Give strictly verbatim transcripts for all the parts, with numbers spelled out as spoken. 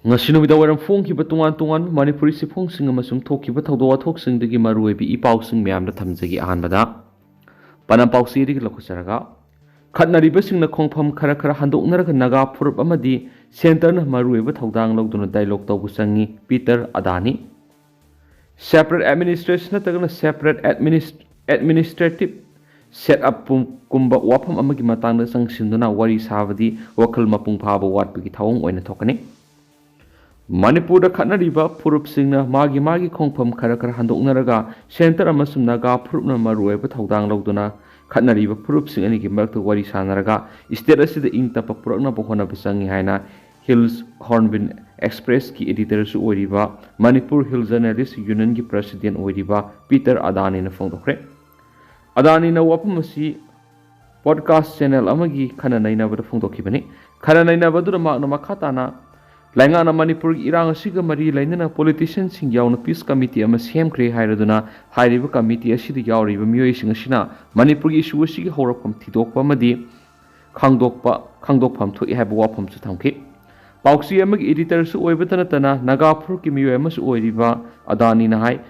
ꯉꯁꯤ ꯅꯨꯃꯤꯗꯥꯡ ꯋꯥꯏꯔꯝ ꯐꯣꯡꯈꯤꯕ ꯇꯣꯉꯥꯟ ꯇꯣꯉꯥꯟꯕ ꯃꯅꯤꯄꯨꯔꯤ ꯆꯦꯐꯣꯡꯁꯤꯡ ꯑꯃꯁꯨꯡ ꯊꯣꯛꯈꯤꯕ ꯊꯧꯗꯣꯛ ꯋꯥꯊꯣꯛꯁꯤꯡꯗꯒꯤ ꯃꯔꯨꯑꯣꯏꯕ ꯏ ꯄꯥꯎꯁꯤꯡ ꯃꯌꯥꯝꯗ ꯊꯝꯖꯒꯦ꯫ ꯑꯍꯥꯟꯕꯗ ꯄꯅꯝ ꯄꯥꯎꯆꯦꯗꯒꯤ ꯂꯧꯈꯠꯆꯔꯒ, ꯈꯠꯅꯔꯤꯕꯁꯤꯡꯅ ꯈꯣꯡꯐꯝ ꯈꯔ ꯈꯔ ꯍꯟꯗꯣꯛꯅꯔꯒ ꯅꯥꯒꯥ ꯐꯨꯔꯨꯞ ꯑꯃꯗꯤ ꯁꯦꯟꯇꯔꯅ ꯃꯔꯨꯑꯣꯏꯕ ꯊꯧꯗꯥꯡ ꯂꯧꯗꯨꯅ ꯗꯥꯏꯂꯣꯒ ꯇꯧꯕ ꯆꯪꯉꯤ, ꯄꯤꯇꯔ ꯑꯗꯥꯅꯤ꯫ Separate administration ꯅꯠꯇ꯭ꯔꯒꯅ separate administ- administrative setup ꯀꯨꯝꯕ ꯋꯥꯐꯝ ꯑꯃꯒꯤ ꯃꯇꯥꯡꯗ ꯆꯪꯁꯤꯟꯗꯨꯅ ꯋꯥꯔꯤ ꯁꯥꯕꯗꯤ ꯋꯥꯈꯜ ꯃꯄꯨꯡ ꯐꯥꯕ ꯋꯥꯠꯄꯒꯤ ꯊꯧꯑꯣꯡ ꯑꯣꯏꯅ ꯊꯣꯛꯀꯅꯤ꯫ ꯃꯅꯤꯄꯨꯔꯗ ꯈꯠꯅꯔꯤꯕ ꯐꯨꯔꯨꯞꯁꯤꯡꯅ ꯃꯥꯒꯤ ꯃꯥꯒꯤ ꯈꯣꯡꯐꯝ ꯈꯔ ꯈꯔ ꯍꯟꯗꯣꯛꯅꯔꯒ ꯁꯦꯟꯇꯔ ꯑꯃꯁꯨꯡ ꯅꯥꯒꯥ ꯐꯨꯔꯨꯞꯅ ꯃꯔꯨꯑꯣꯏꯕ ꯊꯧꯗꯥꯡ ꯂꯧꯗꯨꯅ ꯈꯠꯅꯔꯤꯕ ꯐꯨꯔꯨꯞꯁꯤꯡ ꯑꯅꯤꯒꯤ ꯃꯔꯛꯇ ꯋꯥꯔꯤ ꯁꯥꯟꯅꯔꯒ ꯁ꯭ꯇꯦꯠ ꯑꯁꯤꯗ ꯏꯪ ꯇꯞꯄ ꯄꯨꯔꯛꯅꯕ ꯍꯣꯠꯅꯕ ꯆꯪꯏ ꯍꯥꯏꯅ ꯍꯤꯜꯁ ꯍꯣꯔꯟꯕꯤꯜ ꯑꯦꯛꯁꯄ꯭ꯔꯦꯁꯀꯤ ꯑꯦꯗꯤꯇꯔꯁꯨ ꯑꯣꯏꯔꯤꯕ, ꯃꯅꯤꯄꯨꯔ ꯍꯤꯜ ꯖꯔꯅꯦꯂꯤꯁ ꯌꯨꯅꯤꯌꯟꯒꯤ ꯄ꯭ꯔꯦꯁꯤꯗꯦꯟꯠ ꯑꯣꯏꯔꯤꯕ ꯄꯤꯇꯔ ꯑꯗꯥꯅꯤꯅ ꯐꯣꯡꯗꯣꯛꯈ꯭ꯔꯦ꯫ ꯑꯗꯥꯅꯤꯅ ꯋꯥꯐꯝ ꯑꯁꯤ ꯄꯣꯗꯀꯥꯁ ꯆꯦꯅꯦꯜ ꯑꯃꯒꯤ ꯈꯟꯅ ꯅꯩꯅꯕꯗ ꯐꯣꯡꯗꯣꯛꯈꯤꯕꯅꯤ꯫ ꯈꯟꯅ ꯅꯩꯅꯕꯗꯨꯗ ꯃꯍꯥꯛꯅ ꯃꯈꯥ ꯇꯥꯅ, ꯂꯩꯉꯥꯛꯅ ꯃꯅꯤꯄꯨꯔꯒꯤ ꯏꯔꯥꯡ ꯑꯁꯤꯒ ꯃꯔꯤ ꯂꯩꯅꯅ ꯄꯣꯂꯤꯇꯤꯁꯤꯌꯟꯁꯤꯡ ꯌꯥꯎꯅ ꯄꯤꯁ ꯀꯃꯤꯇꯤ ꯑꯃ ꯁꯦꯝꯈ꯭ꯔꯦ ꯍꯥꯏꯔꯗꯨꯅ, ꯍꯥꯏꯔꯤꯕ ꯀꯃꯤꯇꯤ ꯑꯁꯤꯗ ꯌꯥꯎꯔꯤꯕ ꯃꯤꯑꯣꯏꯁꯤꯡ ꯑꯁꯤꯅ ꯃꯅꯤꯄꯨꯔꯒꯤ ꯏꯁꯨ ꯑꯁꯤꯒꯤ ꯍꯧꯔꯛꯐꯝ ꯊꯤꯗꯣꯛꯄ ꯑꯃꯗꯤ ꯈꯪꯗꯣꯛꯄ ꯈꯪꯗꯣꯛꯐꯝ ꯊꯣꯛꯏ ꯍꯥꯏꯕ ꯋꯥꯐꯝꯁꯨ ꯊꯝꯈꯤ꯫ ꯄꯥꯎꯆꯦ ꯑꯃꯒꯤ ꯑꯦꯗꯤꯇꯔꯁꯨ ꯑꯣꯏꯕꯇ ꯅꯠꯇꯅ ꯅꯥꯒꯥ ꯐꯨꯔꯨꯞꯀꯤ ꯃꯤꯑꯣꯏ ꯑꯃꯁꯨ ꯑꯣꯏꯔꯤꯕ ꯑꯗꯥꯅꯤꯅ ꯍꯥꯏ,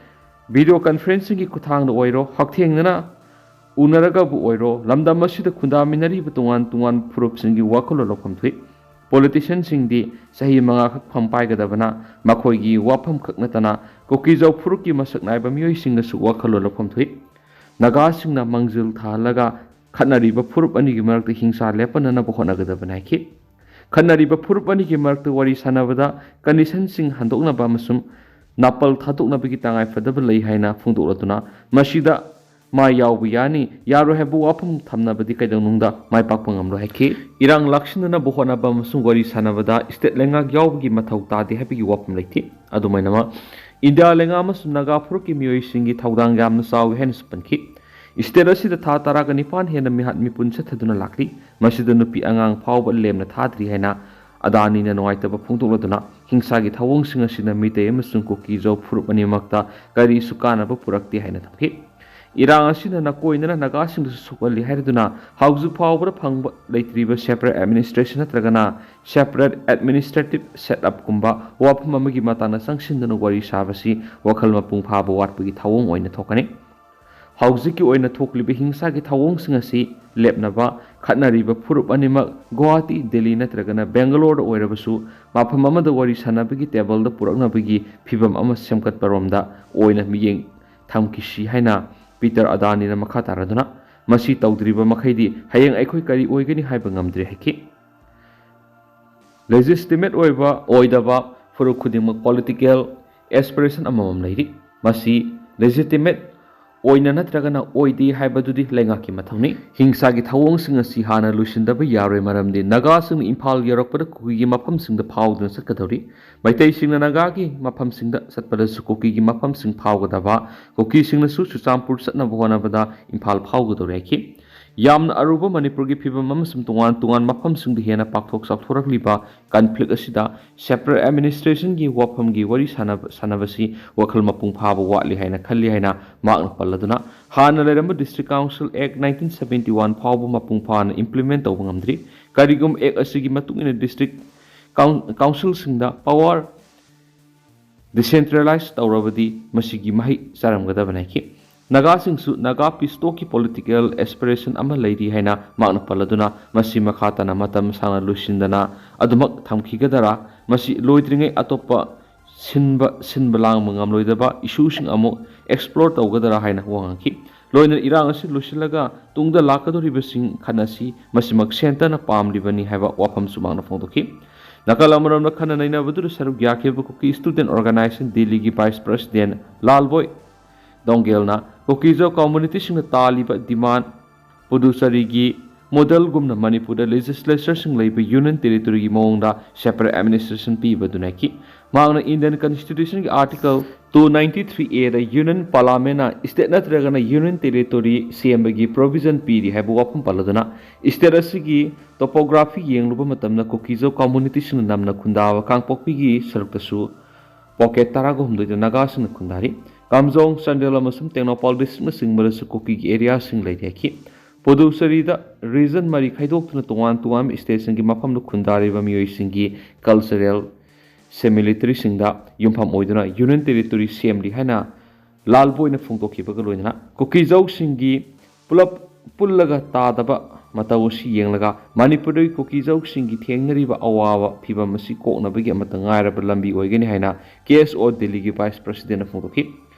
ꯚꯤꯗꯤꯑꯣ ꯀꯟꯐꯔꯦꯟꯁꯤꯡꯒꯤ ꯈꯨꯠꯊꯥꯡꯗ ꯑꯣꯏꯔꯣ, ꯍꯛꯊꯦꯡꯅꯅ ꯎꯅꯔꯒꯕꯨ ꯑꯣꯏꯔꯣ, ꯂꯝꯗꯝ ꯑꯁꯤꯗ ꯈꯨꯟꯗꯥꯃꯤꯟꯅꯔꯤꯕ ꯇꯣꯉꯥꯟ ꯇꯣꯉꯥꯟꯕ ꯐꯨꯔꯨꯞꯁꯤꯡꯒꯤ ꯋꯥꯈꯜꯂꯣꯟ ꯂꯧꯐꯝ ꯊꯣꯛꯏ꯫ ꯄꯣꯂꯤꯇꯤꯁꯤꯌꯟꯁꯤꯡꯗꯤ ꯆꯍꯤ ꯃꯉꯥ ꯈꯛ ꯐꯝ ꯄꯥꯏꯒꯗꯕꯅ ꯃꯈꯣꯏꯒꯤ ꯋꯥꯐꯝ ꯈꯛ ꯅꯠꯇꯅ ꯀꯨꯀꯤꯖꯧ ꯐꯨꯔꯨꯞꯀꯤ ꯃꯁꯛ ꯅꯥꯏꯕ ꯃꯤꯑꯣꯏꯁꯤꯡꯅꯁꯨ ꯋꯥꯈꯜꯂꯣꯟ ꯂꯧꯐꯝ ꯊꯣꯛꯏ꯫ ꯅꯥꯒꯥꯁꯤꯡꯅ ꯃꯥꯡꯖꯤꯜ ꯊꯥꯍꯜꯂꯒ ꯈꯠꯅꯔꯤꯕ ꯐꯨꯔꯨꯞ ꯑꯅꯤꯒꯤ ꯃꯔꯛꯇ ꯍꯤꯡꯁꯥ ꯂꯦꯞꯄꯟꯅꯅꯕ ꯍꯣꯠꯅꯒꯗꯕꯅꯤ ꯍꯥꯏꯈꯤ꯫ ꯈꯠꯅꯔꯤꯕ ꯐꯨꯔꯨꯞ ꯑꯅꯤꯒꯤ ꯃꯔꯛꯇ ꯋꯥꯔꯤ ꯁꯥꯟꯅꯕꯗ ꯀꯟꯗꯤꯁꯟꯁꯤꯡ ꯍꯟꯗꯣꯛꯅꯕ ꯑꯃꯁꯨꯡ ꯅꯥꯄꯜ ꯊꯥꯗꯣꯛꯅꯕꯒꯤ ꯇꯉꯥꯏꯐꯗꯕ ꯂꯩ ꯍꯥꯏꯅ ꯐꯣꯡꯗꯣꯛꯂꯗꯨꯅ, ꯃꯁꯤꯗ ꯃꯥꯏ ꯌꯥꯎꯕ ꯌꯥꯅꯤ, ꯌꯥꯔꯣꯏ ꯍꯥꯏꯕ ꯋꯥꯐꯝ ꯊꯝꯅꯕꯗꯤ ꯀꯩꯗꯧꯅꯨꯡꯗ ꯃꯥꯏ ꯄꯥꯛꯄ ꯉꯝꯂꯣꯏ ꯍꯥꯏꯈꯤ꯫ ꯏꯔꯥꯡ ꯂꯥꯛꯁꯤꯟꯅꯅꯕ ꯍꯣꯠꯅꯕ ꯑꯃꯁꯨꯡ ꯋꯥꯔꯤ ꯁꯥꯟꯅꯕꯗ ꯁ꯭ꯇꯦꯠ ꯂꯩꯉꯥꯛ ꯌꯥꯎꯕꯒꯤ ꯃꯊꯧ ꯇꯥꯗꯦ ꯍꯥꯏꯕꯒꯤ ꯋꯥꯐꯝ ꯂꯩꯇꯦ꯫ ꯑꯗꯨꯃꯥꯏꯅꯃꯛ, ꯏꯟꯗꯤꯌꯥ ꯂꯩꯉꯥꯛ ꯑꯃꯁꯨꯡ ꯅꯥꯒꯥ ꯐꯨꯔꯨꯞꯀꯤ ꯃꯤꯑꯣꯏꯁꯤꯡꯒꯤ ꯊꯧꯗꯥꯡ ꯌꯥꯝꯅ ꯆꯥꯎꯏ ꯍꯥꯏꯅꯁꯨ ꯄꯟꯈꯤ꯫ ꯁ꯭ꯇꯦꯠ ꯑꯁꯤꯗ ꯊꯥ ꯇꯔꯥꯒ ꯅꯤꯄꯥꯟ ꯍꯦꯟꯅ ꯃꯤꯍꯥꯠ ꯃꯤꯄꯨꯟ ꯆꯠꯊꯗꯨꯅ ꯂꯥꯛꯂꯤ꯫ ꯃꯁꯤꯗ ꯅꯨꯄꯤ ꯑꯉꯥꯡ ꯐꯥꯎꯕ ꯂꯦꯝꯅ ꯊꯥꯗ꯭ꯔꯤ ꯍꯥꯏꯅ ꯑꯗꯥꯅꯤꯅ ꯅꯨꯡꯉꯥꯏꯇꯕ ꯐꯣꯡꯗꯣꯛꯂꯗꯨꯅ, ꯍꯤꯡꯁꯥꯒꯤ ꯊꯧꯑꯣꯡꯁꯤꯡ ꯑꯁꯤꯅ ꯃꯤꯇꯩ ꯑꯃꯁꯨꯡ ꯀꯨꯀꯤ ꯖꯧ ꯐꯨꯔꯨꯞ ꯑꯅꯤꯃꯛꯇ ꯀꯔꯤꯁꯨ ꯀꯥꯟꯅꯕ ꯄꯨꯔꯛꯇꯦ ꯍꯥꯏꯅ ꯊꯝꯈꯤ꯫ ꯏꯔꯥꯡ ꯑꯁꯤꯅ ꯅꯥꯀꯣꯏꯅꯅ ꯅꯥꯒꯥꯁꯤꯡꯗꯁꯨ ꯁꯣꯛꯍꯜꯂꯤ ꯍꯥꯏꯔꯗꯨꯅ ꯍꯧꯖꯤꯛ ꯐꯥꯎꯕꯗ ꯐꯪꯕ ꯂꯩꯇ꯭ꯔꯤꯕ separate administration ꯅꯠꯇ꯭ꯔꯒꯅ separate administrative setup ꯀꯨꯝꯕ ꯋꯥꯐꯝ ꯑꯃꯒꯤ ꯃꯇꯥꯡꯗ ꯆꯪꯁꯤꯟꯗꯨꯅ ꯋꯥꯔꯤ ꯁꯥꯕꯁꯤ ꯋꯥꯈꯜ ꯃꯄꯨꯡ ꯐꯥꯕ ꯋꯥꯠꯄꯒꯤ ꯊꯧꯑꯣꯡ ꯑꯣꯏꯅ ꯊꯣꯛꯀꯅꯤ꯫ ꯍꯧꯖꯤꯛꯀꯤ ꯑꯣꯏꯅ ꯊꯣꯛꯂꯤꯕ ꯍꯤꯡꯁꯥꯒꯤ ꯊꯧꯑꯣꯡꯁꯤꯡ ꯑꯁꯤ ꯂꯦꯞꯅꯕ ꯈꯠꯅꯔꯤꯕ ꯐꯨꯔꯨꯞ ꯑꯅꯤꯃꯛ ꯒꯨꯋꯥꯍꯥꯇꯤ, ꯗꯦꯜꯂꯤ ꯅꯠꯇ꯭ꯔꯒꯅ ꯕꯦꯡꯒꯂꯣꯔꯗ ꯑꯣꯏꯔꯕꯁꯨ ꯃꯐꯝ ꯑꯃꯗ ꯋꯥꯔꯤ ꯁꯥꯟꯅꯕꯒꯤ ꯇꯦꯕꯜꯗ ꯄꯨꯔꯛꯅꯕꯒꯤ ꯐꯤꯚꯝ ꯑꯃ ꯁꯦꯝꯒꯠꯄꯔꯣꯝꯗ ꯑꯣꯏꯅ ꯃꯤꯠꯌꯦꯡ ꯊꯝꯈꯤꯁꯤ ꯍꯥꯏꯅ ꯄꯤꯇꯔ ꯑꯗꯥꯅꯤꯅ ꯃꯈꯥ ꯇꯥꯔꯗꯨꯅ, "ꯃꯁꯤ ꯇꯧꯗ꯭ꯔꯤꯕ ꯃꯈꯩꯗꯤ ꯍꯌꯦꯡ ꯑꯩꯈꯣꯏ ꯀꯔꯤ ꯑꯣꯏꯒꯅꯤ ꯍꯥꯏꯕ ꯉꯝꯗ꯭ꯔꯦ" ꯍꯥꯏꯈꯤ꯫ Legitimate ꯑꯣꯏꯕ ꯑꯣꯏꯗꯕ ꯐꯨꯔꯨꯞ ꯈꯨꯗꯤꯡꯃꯛ political aspiration ꯑꯃꯃꯝ ꯂꯩꯔꯤ꯫ ꯃꯁꯤ legitimate ꯑꯣꯏꯅ ꯅꯠꯇ꯭ꯔꯒꯅ ꯑꯣꯏꯗꯦ ꯍꯥꯏꯕꯗꯨꯗꯤ ꯂꯩꯉꯥꯛꯀꯤ ꯃꯊꯧꯅꯤ꯫ ꯍꯤꯡꯁꯥꯒꯤ ꯊꯧꯑꯣꯡꯁꯤꯡ ꯑꯁꯤ ꯍꯥꯟꯅ ꯂꯣꯏꯁꯤꯟꯗꯕ ꯌꯥꯔꯣꯏ, ꯃꯔꯝꯗꯤ ꯅꯥꯒꯥꯁꯤꯡꯅ ꯏꯝꯐꯥꯜ ꯌꯧꯔꯛꯄꯗ ꯀꯨꯀꯤꯒꯤ ꯃꯐꯝꯁꯤꯡꯗ ꯐꯥꯎꯗꯨꯅ ꯆꯠꯀꯗꯧꯔꯤ꯫ ꯃꯩꯇꯩꯁꯤꯡꯅ ꯅꯥꯒꯥꯒꯤ ꯃꯐꯝꯁꯤꯡꯗ ꯆꯠꯄꯗꯁꯨ ꯀꯨꯀꯤꯒꯤ ꯃꯐꯝꯁꯤꯡ ꯐꯥꯎꯒꯗꯕ, ꯀꯨꯀꯤꯁꯤꯡꯅꯁꯨ ꯆꯨꯔꯆꯥꯟꯄꯨꯔ ꯆꯠꯅꯕ ꯍꯣꯠꯅꯕꯗ ꯏꯝꯐꯥꯜ ꯐꯥꯎꯒꯗꯧꯔꯦ ꯍꯥꯏꯈꯤ꯫ ꯌꯥꯝꯅ ꯑꯔꯨꯕ ꯃꯅꯤꯄꯨꯔꯒꯤ ꯐꯤꯕꯝ ꯑꯃꯁꯨꯡ ꯇꯣꯉꯥꯟ ꯇꯣꯉꯥꯟ ꯃꯐꯝꯁꯤꯡꯗ ꯍꯦꯟꯅ ꯄꯥꯛꯊꯣꯛ ꯆꯥꯎꯊꯣꯔꯛꯂꯤꯕ conflict ꯑꯁꯤꯗ separate administrationꯒꯤ ꯋꯥꯐꯝꯒꯤ ꯋꯥꯔꯤ ꯁꯥꯟꯅꯕ-, ꯁꯥꯟꯅꯕꯁꯤ ꯋꯥꯈꯜ ꯃꯄꯨꯡ ꯐꯥꯕ ꯋꯥꯠꯂꯤ ꯍꯥꯏꯅ ꯈꯜꯂꯤ ꯍꯥꯏꯅ ꯃꯍꯥꯛꯅ ꯄꯜꯂꯗꯨꯅ, ꯍꯥꯟꯅ ꯂꯩꯔꯝꯕ District Council Act nineteen seventy one ꯐꯥꯎꯕ ꯃꯄꯨꯡ ꯐꯥꯅ implement ꯇꯧꯕ ꯉꯝꯗ꯭ꯔꯤ꯫ ꯀꯔꯤꯒꯨꯝꯕ Act ꯑꯁꯤꯒꯤ ꯃꯇꯨꯡ ꯏꯟꯅ district coun-, councilꯁꯤꯡꯗ power decentralize ꯇꯧꯔꯕꯗꯤ ꯃꯁꯤꯒꯤ ꯃꯍꯩ ꯆꯥꯔꯝꯒꯗꯕꯅꯤ ꯍꯥꯏꯈꯤ꯫ ꯅꯥꯒꯥꯁꯤꯡꯁꯨ ꯅꯥꯒꯥ peace talkꯀꯤ political aspiration ꯑꯃ ꯂꯩꯔꯤ ꯍꯥꯏꯅ ꯃꯍꯥꯛꯅ ꯄꯜꯂꯗꯨꯅ, ꯃꯁꯤ ꯃꯈꯥ ꯇꯥꯅ ꯃꯇꯝ ꯁꯥꯡꯅ ꯂꯣꯏꯁꯤꯟꯗꯅ ꯑꯗꯨꯃꯛ ꯊꯝꯈꯤꯒꯗꯔꯥ, ꯃꯁꯤ ꯂꯣꯏꯗ꯭ꯔꯤꯉꯩ ꯑꯇꯣꯞꯄ ꯁꯤꯟꯕ, ꯁꯤꯟꯕ ꯂꯥꯡꯕ ꯉꯝꯂꯣꯏꯗꯕ issueꯁꯤꯡ ꯑꯃꯨꯛ explore ꯇꯧꯒꯗꯔꯥ ꯍꯥꯏꯅ ꯋꯥ ꯉꯥꯡꯈꯤ꯫ ꯂꯣꯏꯅꯅ ꯏꯔꯥꯡ ꯑꯁꯤ ꯂꯣꯏꯁꯤꯜꯂꯒ ꯇꯨꯡꯗ ꯂꯥꯛꯀꯗꯧꯔꯤꯕꯁꯤꯡ ꯈꯟꯅꯁꯤ, ꯃꯁꯤꯃꯛ centreꯅ ꯄꯥꯝꯂꯤꯕꯅꯤ ꯍꯥꯏꯕ ꯋꯥꯐꯝꯁꯨ ꯃꯍꯥꯛꯅ ꯐꯣꯡꯗꯣꯛꯈꯤ꯫ ꯅꯥꯀꯜ ꯑꯃꯔꯣꯝꯗ ꯈꯟꯅ ꯅꯩꯅꯕꯗꯨꯗ ꯁꯔꯨꯛ ꯌꯥꯈꯤꯕ ꯀꯨꯀꯤ student organisation ꯗꯤꯜꯂꯤꯒꯤ vice president ꯂꯥꯜꯕꯣꯏ ꯗꯣꯡꯒꯦꯜꯅ ꯀꯨꯀꯤꯖꯧ communityꯁꯤꯡꯅ ꯇꯥꯜꯂꯤꯕ demand ꯄꯨꯗꯨꯆꯦꯔꯤꯒꯤ modelꯒꯨꯝꯅ ꯃꯅꯤꯄꯨꯔꯗ legislatureꯁꯤꯡ ꯂꯩꯕ union territoryꯒꯤ ꯃꯑꯣꯡꯗ separate administration ꯄꯤꯕ ꯑꯗꯨ ꯅꯥꯏꯈꯤ꯫ ꯃꯍꯥꯛꯅ Indian Constitutionꯒꯤ Article two ninety three Aꯗ union parliamentꯅ state ꯅꯠꯇ꯭ꯔꯒꯅ union territory ꯁꯦꯝꯕꯒꯤ provision ꯄꯤꯔꯤ ꯍꯥꯏꯕ ꯋꯥꯐꯝ ꯄꯜꯂꯗꯨꯅ, state ꯑꯁꯤꯒꯤ topography ꯌꯦꯡꯂꯨꯕ ꯃꯇꯝꯗ ꯀꯨꯀꯤꯖꯧ communityꯁꯤꯡꯅ ꯅꯝꯅ ꯈꯨꯟꯗꯥꯕ ꯀꯥꯡꯄꯣꯛꯄꯤꯒꯤ ꯁꯔꯨꯛꯇꯁꯨ pocket ꯇꯔꯥꯒ ꯍꯨꯝꯗꯣꯏꯗ ꯅꯥꯒꯥꯁꯤꯡꯅ ꯈꯨꯟꯗꯥꯔꯤ꯫ ꯀꯥꯝꯖꯣꯡ, ꯆꯥꯟꯗꯦꯜ ꯑꯃꯁꯨꯡ ꯇꯦꯡꯅꯧꯄꯥꯜ ꯗꯤꯁꯇ꯭ꯔꯤꯛꯅꯆꯤꯡꯕꯗꯁꯨ ꯀꯨꯀꯤꯒꯤ ꯑꯦꯔꯤꯌꯥꯁꯤꯡ ꯂꯩꯔꯤ ꯍꯥꯏꯈꯤ꯫ ꯄꯨꯗꯨꯆꯦꯔꯤꯗ ꯔꯤꯖꯟ ꯃꯔꯤ ꯈꯥꯏꯗꯣꯛꯇꯨꯅ ꯇꯣꯉꯥꯟ ꯇꯣꯉꯥꯟꯕ ꯁ꯭ꯇꯦꯠꯁꯤꯡꯒꯤ ꯃꯐꯝꯗ ꯈꯨꯟꯗꯥꯔꯤꯕ ꯃꯤꯑꯣꯏꯁꯤꯡꯒꯤ ꯀꯜꯆꯔꯦꯜ ꯁꯤꯃꯤꯂꯤꯇꯔꯤꯁꯤꯡꯗ ꯌꯨꯝꯐꯝ ꯑꯣꯏꯗꯨꯅ ꯌꯨꯅꯤꯌꯟ ꯇꯦꯔꯤꯇꯣꯔꯤ ꯁꯦꯝꯂꯤ ꯍꯥꯏꯅ ꯂꯥꯜꯕꯣꯏꯅ ꯐꯣꯡꯗꯣꯛꯈꯤꯕꯒ ꯂꯣꯏꯅꯅ ꯀꯨꯀꯤꯖꯧꯁꯤꯡꯒꯤ ꯄꯨꯂꯞ ꯄꯨꯜꯂꯒ ꯇꯥꯗꯕ ꯃꯇꯧ ꯑꯁꯤ ꯌꯦꯡꯂꯒ ꯃꯅꯤꯄꯨꯔꯗꯒꯤ ꯀꯨꯀꯤꯖꯧꯁꯤꯡꯒꯤ ꯊꯦꯡꯅꯔꯤꯕ ꯑꯋꯥꯕ ꯐꯤꯚꯝ ꯑꯁꯤ ꯀꯣꯛꯅꯕꯒꯤ ꯑꯃꯠꯇ ꯉꯥꯏꯔꯕ ꯂꯝꯕꯤ ꯑꯣꯏꯒꯅꯤ ꯍꯥꯏꯅ ꯀꯦ ꯑꯦꯁ ꯑꯣ ꯗꯤꯜꯂꯤꯒꯤ ꯚꯥꯏꯁ ꯄ꯭ꯔꯁꯤꯗꯦꯟꯅ ꯐꯣꯡꯗꯣꯛꯈꯤ꯫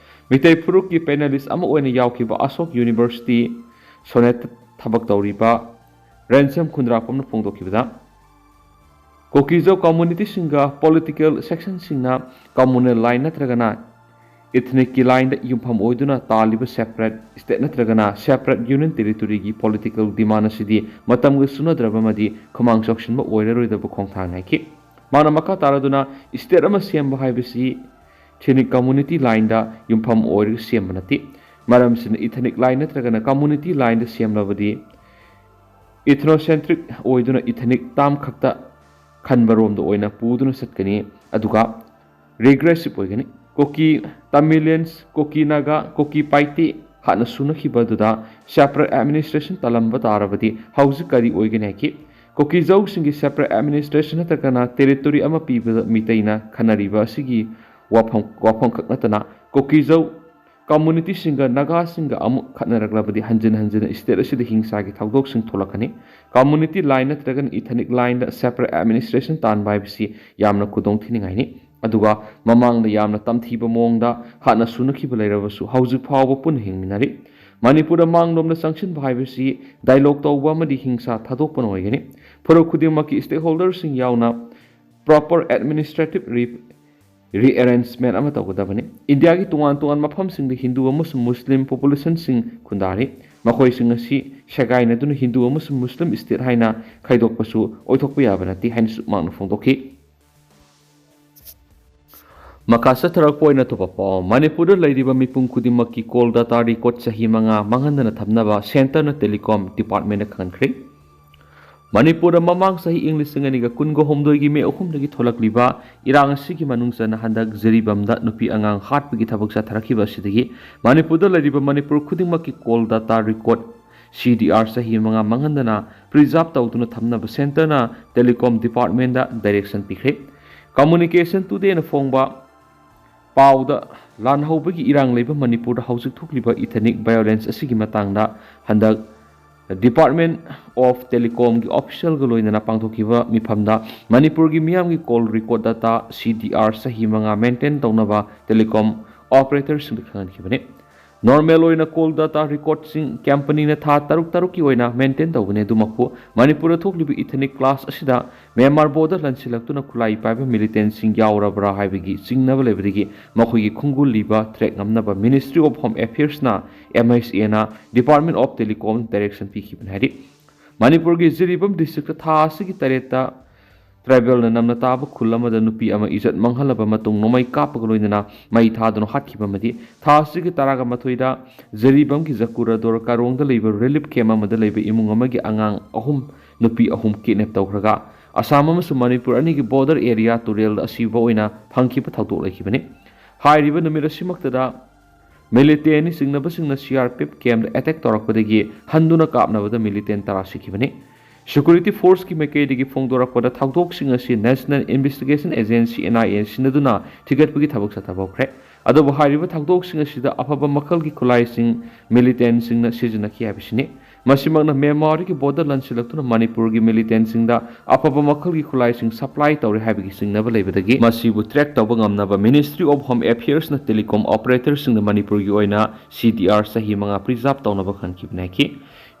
ꯃꯤꯇꯩ ꯐꯨꯔꯨꯞꯀꯤ ꯄꯦꯅꯦꯂꯤꯁ ꯑꯃ ꯑꯣꯏꯅ ꯌꯥꯎꯈꯤꯕ ꯑꯁꯣꯛ ꯌꯨꯅꯤꯚꯔꯁꯤꯇꯤ ꯁꯣꯅꯦꯠꯇ ꯊꯕꯛ ꯇꯧꯔꯤꯕ ꯔꯦꯟꯁꯝ ꯈꯨꯟꯗ꯭ꯔꯥꯛꯄꯝꯅ ꯐꯣꯡꯗꯣꯛꯈꯤꯕꯗ, ꯀꯨꯀꯤꯖꯧ ꯀꯝꯃꯨꯅꯤꯇꯤꯁꯤꯡꯒ ꯄꯣꯂꯤꯇꯤꯀꯦꯜ ꯁꯦꯛꯁꯟꯁꯤꯡꯅ ꯀꯝꯃꯨꯅꯦꯜ ꯂꯥꯏꯟ ꯅꯠꯇ꯭ꯔꯒꯅ ꯏꯊꯅꯤꯛꯀꯤ ꯂꯥꯏꯟꯗ ꯌꯨꯝꯐꯝ ꯑꯣꯏꯗꯨꯅ ꯇꯥꯜꯂꯤꯕ ꯁꯦꯄꯔꯦꯠ ꯁ꯭ꯇꯦꯠ ꯅꯠꯇ꯭ꯔꯒꯅ ꯁꯦꯄꯔꯦꯠ ꯌꯨꯅꯤꯌꯟ ꯇꯦꯔꯤꯇꯣꯔꯤꯒꯤ ꯄꯣꯂꯤꯇꯤꯀꯦꯜ ꯗꯤꯃꯥꯟ ꯑꯁꯤꯗꯤ ꯃꯇꯝꯒ ꯆꯨꯅꯗ꯭ꯔꯕ ꯑꯃꯗꯤ ꯈꯨꯃꯥꯡ ꯆꯥꯎꯁꯤꯟꯕ ꯑꯣꯏꯔꯔꯣꯏꯗꯕ ꯈꯣꯡꯊꯥꯡꯅꯤ ꯍꯥꯏꯈꯤ꯫ ꯃꯥꯅ ꯃꯈꯥ ꯇꯥꯔꯗꯨꯅ ꯁ꯭ꯇꯦꯠ ꯑꯃ ꯁꯦꯝꯕ ꯍꯥꯏꯕꯁꯤ ꯏꯊꯅꯤꯛ ꯀꯝꯃꯨꯅꯤꯇꯤ ꯂꯥꯏꯟꯗ ꯌꯨꯝꯐꯝ ꯑꯣꯏꯔꯒ ꯁꯦꯝꯕ ꯅꯠꯇꯦ꯫ ꯃꯔꯝꯁꯤꯅ ꯏꯊꯅꯤꯛ ꯂꯥꯏꯟ ꯅꯠꯇ꯭ꯔꯒꯅ ꯀꯝꯃꯨꯅꯤꯇꯤ ꯂꯥꯏꯟꯗ ꯁꯦꯝꯂꯕꯗꯤ ꯏꯊꯅꯣꯁꯦꯟꯇ꯭ꯔꯤꯛ ꯑꯣꯏꯗꯨꯅ ꯏꯊꯅꯤꯛ ꯇꯥꯝ ꯈꯛꯇ ꯈꯟꯕꯔꯣꯝꯗ ꯑꯣꯏꯅ ꯄꯨꯗꯨꯅ ꯆꯠꯀꯅꯤ, ꯑꯗꯨꯒ ꯔꯤꯒ꯭ꯔꯦꯁꯤꯞ ꯑꯣꯏꯒꯅꯤ꯫ ꯀꯨꯀꯤ, ꯇꯥꯃꯤꯂꯤꯌꯟꯁ, ꯀꯨꯀꯤ ꯅꯥꯒꯥ, ꯀꯨꯀꯤ ꯄꯥꯏꯇꯦ ꯍꯥꯟꯅ ꯁꯨꯅꯈꯤꯕꯗꯨꯗ ꯁꯦꯄꯔꯦꯠ ꯑꯦꯗꯃꯤꯅꯤꯁꯇ꯭ꯔꯦꯁꯟ ꯇꯥꯂꯝꯕ ꯇꯥꯔꯕꯗꯤ ꯍꯧꯖꯤꯛ ꯀꯔꯤ ꯑꯣꯏꯒꯅꯤ ꯍꯥꯏꯈꯤ꯫ ꯀꯨꯀꯤꯖꯧꯁꯤꯡꯒꯤ ꯁꯦꯄꯔꯦꯠ ꯑꯦꯗꯃꯤꯅꯤꯁꯇ꯭ꯔꯦꯁꯟ ꯅꯠꯇ꯭ꯔꯒꯅ ꯇꯦꯔꯤꯇꯣꯔꯤ ꯑꯃ ꯄꯤꯕꯗ ꯃꯤꯇꯩꯅ ꯈꯟꯅꯔꯤꯕ ꯑꯁꯤꯒꯤ ꯋꯥꯐꯝ, ꯋꯥꯐꯝꯈꯛ ꯅꯠꯇꯅ ꯀꯨꯀꯤꯖꯧ ꯀꯝꯃꯨꯅꯤꯇꯤꯁꯤꯡꯒ ꯅꯥꯒꯥꯁꯤꯡꯒ ꯑꯃꯨꯛ ꯈꯠꯅꯔꯛꯂꯕꯗꯤ ꯍꯟꯖꯤꯟ ꯍꯟꯖꯤꯟꯅ ꯁ꯭ꯇꯦꯠ ꯑꯁꯤꯗ ꯍꯤꯡꯁꯥꯒꯤ ꯊꯧꯗꯣꯛꯁꯤꯡ ꯊꯣꯛꯂꯛꯀꯅꯤ꯫ ꯀꯝꯃꯨꯅꯤꯇꯤ ꯂꯥꯏꯟ ꯅꯠꯇ꯭ꯔꯒꯅ ꯏꯊꯅꯤꯛ ꯂꯥꯏꯟꯗ ꯁꯦꯄꯔꯦꯠ ꯑꯦꯗꯃꯤꯅꯤꯁꯇ꯭ꯔꯦꯁꯟ ꯇꯥꯟꯕ ꯍꯥꯏꯕꯁꯤ ꯌꯥꯝꯅ ꯈꯨꯗꯣꯡ ꯊꯤꯅꯤꯡꯉꯥꯏꯅꯤ꯫ ꯑꯗꯨꯒ ꯃꯃꯥꯡꯗ ꯌꯥꯝꯅ ꯇꯝꯊꯤꯕ ꯃꯑꯣꯡꯗ ꯍꯥꯟꯅ ꯁꯨꯅꯈꯤꯕ ꯂꯩꯔꯕꯁꯨ ꯍꯧꯖꯤꯛ ꯐꯥꯎꯕ ꯄꯨꯟꯅ ꯍꯤꯡꯃꯤꯟꯅꯔꯤ꯫ ꯃꯅꯤꯄꯨꯔꯗ ꯃꯥꯡꯂꯣꯝꯗ ꯆꯪꯁꯤꯟꯕ ꯍꯥꯏꯕꯁꯤ ꯗꯥꯏꯂꯣꯛ ꯇꯧꯕ ꯑꯃꯗꯤ ꯍꯤꯡꯁꯥ ꯊꯥꯗꯣꯛꯄꯅ ꯑꯣꯏꯒꯅꯤ꯫ ꯐꯨꯔꯨꯞ ꯈꯨꯗꯤꯡꯃꯛꯀꯤ ꯁ꯭ꯇꯦꯛꯍꯣꯜꯗꯔꯁꯤꯡ ꯌꯥꯎꯅ ꯄ꯭ꯔꯣꯄꯔ ꯑꯦꯗꯃꯤꯅꯤꯁꯇ꯭ꯔꯦꯇꯤꯞ ꯔꯤ-, ꯔꯤꯑꯦꯔꯦꯟꯖꯃꯦꯟ ꯑꯃ ꯇꯧꯒꯗꯕꯅꯤ꯫ ꯏꯟꯗꯤꯌꯥꯒꯤ ꯇꯣꯉꯥꯟ ꯇꯣꯉꯥꯟꯕ ꯃꯐꯝꯁꯤꯡꯗ ꯍꯤꯟꯗꯨ ꯑꯃꯁꯨꯡ ꯃꯨꯁꯂꯤꯝ ꯄꯣꯄꯨꯂꯦꯁꯟꯁꯤꯡ ꯈꯨꯟꯗꯥꯔꯤ꯫ ꯃꯈꯣꯏꯁꯤꯡ ꯑꯁꯤ ꯁꯦꯒꯥꯏꯅꯗꯨꯅ ꯍꯤꯟꯗꯨ ꯑꯃꯁꯨꯡ ꯃꯨꯁꯂꯤꯝ ꯁ꯭ꯇꯦꯠ ꯍꯥꯏꯅ ꯈꯥꯏꯗꯣꯛꯄꯁꯨ ꯑꯣꯏꯊꯣꯛꯄ ꯌꯥꯕ ꯅꯠꯇꯦ ꯍꯥꯏꯅꯁꯨ ꯃꯍꯥꯛꯅ ꯐꯣꯡꯗꯣꯛꯈꯤ꯫ ꯃꯈꯥ ꯆꯠꯊꯔꯛꯄ ꯑꯣꯏꯅ ꯑꯇꯣꯞꯄ ꯄꯥꯎ꯫ ꯃꯅꯤꯄꯨꯔꯗ ꯂꯩꯔꯤꯕ ꯃꯤꯄꯨꯝ ꯈꯨꯗꯤꯡꯃꯛꯀꯤ ꯀꯣꯜ ꯗꯇꯥ ꯔꯦꯀꯣꯔꯗ ꯆꯍꯤ ꯃꯉꯥ ꯃꯥꯡꯍꯟꯗꯅ ꯊꯝꯅꯕ ꯁꯦꯟꯇꯔꯅ ꯇꯦꯂꯤꯀꯣꯝ ꯗꯤꯄꯥꯔꯠꯃꯦꯟꯗ ꯈꯪꯍꯟꯈ꯭ꯔꯦ꯫ ꯃꯅꯤꯄꯨꯔꯗ ꯃꯃꯥꯡ ꯆꯍꯤ ꯏꯪ ꯂꯤꯁꯤꯡ ꯑꯅꯤꯒ ꯀꯨꯟꯒ ꯍꯨꯝꯗꯣꯏꯒꯤ ꯃꯦ ꯑꯍꯨꯝꯗꯒꯤ ꯊꯣꯛꯂꯛꯂꯤꯕ ꯏꯔꯥꯡ ꯑꯁꯤꯒꯤ ꯃꯅꯨꯡ ꯆꯟꯅ ꯍꯟꯗꯛ ꯖꯤꯔꯤꯕꯥꯝꯗ ꯅꯨꯄꯤ ꯑꯉꯥꯡ ꯍꯥꯠꯄꯒꯤ ꯊꯕꯛ ꯆꯠꯊꯔꯛꯈꯤꯕ ꯑꯁꯤꯗꯒꯤ ꯃꯅꯤꯄꯨꯔꯗ ꯂꯩꯔꯤꯕ ꯃꯅꯤꯄꯨꯔ ꯈꯨꯗꯤꯡꯃꯛꯀꯤ call data record, C D R, ꯆꯍꯤ ꯃꯉꯥ ꯃꯥꯡꯍꯟꯗꯅ preserve ꯇꯧꯗꯨꯅ ꯊꯝꯅꯕ centreꯅ telecom departmentꯗ direction ꯄꯤꯈ꯭ꯔꯦ꯫ Communication Todayꯅ ꯐꯣꯡꯕ ꯄꯥꯎꯗ, ꯂꯥꯟ ꯍꯧꯕꯒꯤ ꯏꯔꯥꯡ ꯂꯩꯕ ꯃꯅꯤꯄꯨꯔꯗ ꯍꯧꯖꯤꯛ ꯊꯣꯛꯂꯤꯕ ethnic violence ꯑꯁꯤꯒꯤ ꯃꯇꯥꯡꯗ ꯍꯟꯗꯛ Department of Telecomꯒꯤ officialꯒ ꯂꯣꯏꯅꯅ ꯄꯥꯡꯊꯣꯛꯈꯤꯕ ꯃꯤꯐꯝꯗ ꯃꯅꯤꯄꯨꯔꯒꯤ ꯃꯤꯌꯥꯝꯒꯤ call record data, C D R, ꯆꯍꯤ ꯃꯉꯥ maintain ꯇꯧꯅꯕ telecom operatorꯁꯤꯡꯗ ꯈꯪꯍꯟꯈꯤꯕꯅꯤ꯫ Normal ꯑꯣꯏꯅ call data recordꯁꯤꯡ companyꯅ ꯊꯥ ꯇꯔꯨꯛ ꯇꯔꯨꯛꯀꯤ ꯑꯣꯏꯅ maintain ꯇꯧꯒꯅꯤ꯫ ꯑꯗꯨꯃꯛꯄꯨ ꯃꯅꯤꯄꯨꯔꯗ ꯊꯣꯛꯂꯤꯕ ethnic clash ꯑꯁꯤꯗ Myanmar border ꯂꯟꯁꯤꯜꯂꯛꯇꯨꯅ ꯈꯨꯠꯂꯥꯏ ꯄꯥꯏꯕ militantꯁꯤꯡ ꯌꯥꯎꯔꯕ꯭ꯔꯥ ꯍꯥꯏꯕꯒꯤ ꯆꯤꯡꯅꯕ ꯂꯩꯕꯗꯒꯤ ꯃꯈꯣꯏꯒꯤ ꯈꯣꯡꯒꯨꯜ ꯂꯤꯕ track ꯉꯝꯅꯕ Ministry of Home Affairsꯅ, MHAꯅ Department of Telecom direction ꯄꯤꯈꯤꯕꯅꯤ ꯍꯥꯏꯔꯤ꯫ ꯃꯅꯤꯄꯨꯔꯒꯤ ꯖꯤꯔꯤꯕꯥꯝ districtꯇ ꯊꯥ ꯑꯁꯤꯒꯤ ꯇꯔꯦꯠꯇ tribalꯅ ꯅꯝꯅ ꯇꯥꯕ ꯈꯨꯜ ꯑꯃꯗ ꯅꯨꯄꯤ ꯑꯃ ꯏꯖꯠ ꯃꯥꯡꯍꯜꯂꯕ ꯃꯇꯨꯡ ꯅꯣꯡꯃꯩ ꯀꯥꯞꯄꯒ ꯂꯣꯏꯅꯅ ꯃꯩ ꯊꯥꯗꯨꯅ ꯍꯥꯠꯈꯤꯕ ꯑꯃꯗꯤ ꯊꯥ ꯑꯁꯤꯒꯤ ꯇꯔꯥꯒ ꯃꯥꯊꯣꯏꯗ ꯖꯤꯔꯤꯕꯥꯝꯒꯤ ꯖꯀꯨꯔꯥꯗꯣꯔ ꯀꯥꯔꯣꯡꯗ ꯂꯩꯕ relief camp ꯑꯃꯗ ꯂꯩꯕ ꯏꯃꯨꯡ ꯑꯃꯒꯤ ꯑꯉꯥꯡ ꯑꯍꯨꯝ, ꯅꯨꯄꯤ ꯑꯍꯨꯝ kidnap ꯇꯧꯈ꯭ꯔꯒ ꯑꯁꯥꯝ ꯑꯃꯁꯨꯡ ꯃꯅꯤꯄꯨꯔ ꯑꯅꯤꯒꯤ border area ꯇꯨꯔꯦꯜꯗ ꯑꯁꯤꯕ ꯑꯣꯏꯅ ꯐꯪꯈꯤꯕ ꯊꯧꯗꯣꯛ ꯂꯩꯈꯤꯕꯅꯤ꯫ ꯍꯥꯏꯔꯤꯕ ꯅꯨꯃꯤꯠ ꯑꯁꯤꯃꯛꯇꯗ militantꯅꯤ ꯆꯤꯡꯅꯕꯁꯤꯡꯅ CRPF campꯇ attack ꯇꯧꯔꯛꯄꯗꯒꯤ ꯍꯟꯗꯨꯅ ꯀꯥꯞꯅꯕꯗ militant ꯇꯔꯥ ꯁꯤꯈꯤꯕꯅꯤ꯫ Security forceꯀꯤ ꯃꯥꯏꯀꯩꯗꯒꯤ ꯐꯣꯡꯗꯣꯔꯛꯄꯗ ꯊꯧꯗꯣꯛꯁꯤꯡ ꯑꯁꯤ National Investigation Agency, NIA, ꯁꯤꯟꯅꯗꯨꯅ ꯊꯤꯒꯠꯄꯒꯤ ꯊꯕꯛ ꯆꯠꯊꯕ ꯍꯧꯈ꯭ꯔꯦ꯫ ꯑꯗꯨꯕꯨ ꯍꯥꯏꯔꯤꯕ ꯊꯧꯗꯣꯛꯁꯤꯡ ꯑꯁꯤꯗ ꯑꯐꯕ ꯃꯈꯜꯒꯤ ꯈꯨꯠꯂꯥꯏꯁꯤꯡ militantꯁꯤꯡꯅ ꯁꯤꯖꯤꯟꯅꯈꯤ ꯍꯥꯏꯕꯁꯤꯅꯤ꯫ ꯃꯁꯤꯃꯛꯅ Myanmarꯒꯤ border ꯂꯟꯁꯤꯜꯂꯛꯇꯨꯅ ꯃꯅꯤꯄꯨꯔꯒꯤ militantꯁꯤꯡꯗ ꯑꯐꯕ ꯃꯈꯜꯒꯤ ꯈꯨꯠꯂꯥꯏꯁꯤꯡ supply ꯇꯧꯔꯦ ꯍꯥꯏꯕꯒꯤ ꯆꯤꯡꯅꯕ ꯂꯩꯕꯗꯒꯤ ꯃꯁꯤꯕꯨ track ꯇꯧꯕ ꯉꯝꯅꯕ Ministry of Home Affairsꯅ telecom operatorꯁꯤꯡꯗ ꯃꯅꯤꯄꯨꯔꯒꯤ ꯑꯣꯏꯅ C D R ꯆꯍꯤ ꯃꯉꯥ preserve ꯇꯧꯅꯕ ꯈꯟꯈꯤꯕꯅꯤ ꯍꯥꯏꯈꯤ꯫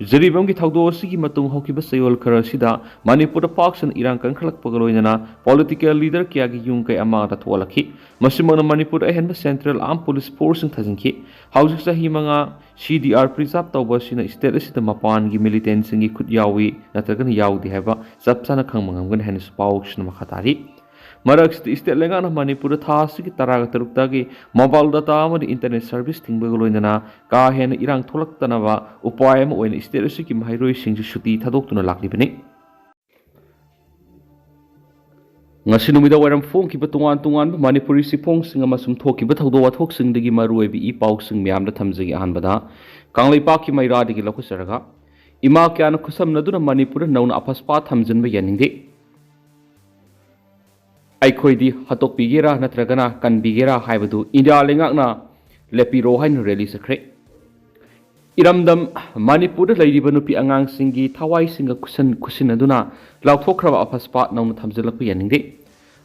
ꯖꯤꯔꯤꯕꯥꯝꯒꯤ ꯊꯧꯗꯣꯛ ꯑꯁꯤꯒꯤ ꯃꯇꯨꯡ ꯍꯧꯈꯤꯕ ꯆꯌꯣꯜ ꯈꯔ ꯑꯁꯤꯗ ꯃꯅꯤꯄꯨꯔꯗ ꯄꯥꯛ ꯁꯟꯅ ꯏꯔꯥꯡ ꯀꯟꯈꯠꯂꯛꯄꯒ ꯂꯣꯏꯅꯅ political leader ꯀꯌꯥꯒꯤ ꯌꯨꯝ ꯀꯩ ꯑꯃꯥꯡꯗ ꯊꯣꯛꯍꯜꯂꯛꯈꯤ꯫ ꯃꯁꯤꯃꯛꯅ ꯃꯅꯤꯄꯨꯔꯗ ꯑꯍꯦꯟꯕ central armed police forceꯁꯤꯡ ꯊꯥꯖꯤꯟꯈꯤ꯫ ꯍꯧꯖꯤꯛ ꯆꯍꯤ ꯃꯉꯥ C D R preserve ꯇꯧꯕ ꯑꯁꯤꯅ state ꯑꯁꯤꯗ ꯃꯄꯥꯟꯒꯤ militantꯁꯤꯡꯒꯤ ꯈꯨꯠ ꯌꯥꯎꯏ ꯅꯠꯇ꯭ꯔꯒꯅ ꯌꯥꯎꯗꯦ ꯍꯥꯏꯕ ꯆꯞ ꯆꯥꯅ ꯈꯪꯕ ꯉꯝꯒꯅꯤ ꯍꯥꯏꯅꯁꯨ ꯄꯥꯎꯁꯤꯅ ꯃꯈꯥ ꯇꯥꯔꯤ꯫ ꯃꯔꯛꯁꯤꯗ state ꯂꯩꯉꯥꯛꯅ ꯃꯅꯤꯄꯨꯔꯗ ꯊꯥ ꯑꯁꯤꯒꯤ ꯇꯔꯥꯒ ꯇꯔꯨꯛꯇꯒꯤ mobile data ꯑꯃꯗꯤ internet service ꯊꯤꯡꯕꯒ ꯂꯣꯏꯅꯅ ꯀꯥ ꯍꯦꯟꯅ ꯏꯔꯥꯡ ꯊꯣꯛꯂꯛꯇꯅꯕ ꯎꯄꯥꯏ ꯑꯃ ꯑꯣꯏꯅ state ꯑꯁꯤꯒꯤ ꯃꯍꯩꯔꯣꯏꯁꯤꯡꯁꯨ ꯁꯨꯇꯤ ꯊꯥꯗꯣꯛꯇꯨꯅ ꯂꯥꯛꯂꯤꯕꯅꯤ꯫ ꯉꯁꯤ ꯅꯨꯃꯤꯗꯥꯡ ꯋꯥꯏꯔꯝ ꯐꯣꯡꯈꯤꯕ ꯇꯣꯉꯥꯟ ꯇꯣꯉꯥꯟꯕ ꯃꯅꯤꯄꯨꯔꯤ ꯆꯦꯐꯣꯡꯁꯤꯡ ꯑꯃꯁꯨꯡ ꯊꯣꯛꯈꯤꯕ ꯊꯧꯗꯣꯛ ꯋꯥꯊꯣꯛꯁꯤꯡꯗꯒꯤ ꯃꯔꯨꯑꯣꯏꯕ ꯏ ꯄꯥꯎꯁꯤꯡ ꯃꯌꯥꯝꯗ ꯊꯝꯖꯒꯦ꯫ ꯑꯍꯥꯟꯕꯗ ꯀꯪꯂꯩꯄꯥꯛꯀꯤ ꯃꯩꯔꯥꯗꯒꯤ ꯂꯧꯈꯠꯆꯔꯒ, ꯏꯃꯥ ꯀꯌꯥꯅ ꯈꯨꯠꯁꯝꯅꯗꯨꯅ ꯃꯅꯤꯄꯨꯔꯗ ꯅꯧꯅ ꯑꯐꯁꯄꯥ ꯊꯝꯖꯤꯟꯕ ꯌꯥꯅꯤꯡꯗꯦ꯫ ꯑꯩꯈꯣꯏꯗꯤ ꯍꯥꯠꯇꯣꯛꯄꯤꯒꯦꯔꯥ ꯅꯠꯇ꯭ꯔꯒꯅ ꯀꯟꯕꯤꯒꯦꯔꯥ ꯍꯥꯏꯕꯗꯨ ꯏꯟꯗꯤꯌꯥ ꯂꯩꯉꯥꯛꯅ ꯂꯦꯞꯄꯤꯔꯣ ꯍꯥꯏꯅ ꯔꯦꯂꯤ ꯆꯠꯈ꯭ꯔꯦ꯫ ꯏꯔꯝꯗꯝ ꯃꯅꯤꯄꯨꯔꯗ ꯂꯩꯔꯤꯕ ꯅꯨꯄꯤ ꯑꯉꯥꯡꯁꯤꯡꯒꯤ ꯊꯋꯥꯏꯁꯤꯡꯒ ꯈꯨꯠꯁꯟ-, ꯈꯨꯠꯁꯤꯟꯅꯗꯨꯅ ꯂꯥꯎꯊꯣꯛꯈ꯭ꯔꯕ ꯑꯐꯁꯄꯥ ꯅꯧꯅ ꯊꯝꯖꯤꯜꯂꯛꯄ ꯌꯥꯅꯤꯡꯗꯦ꯫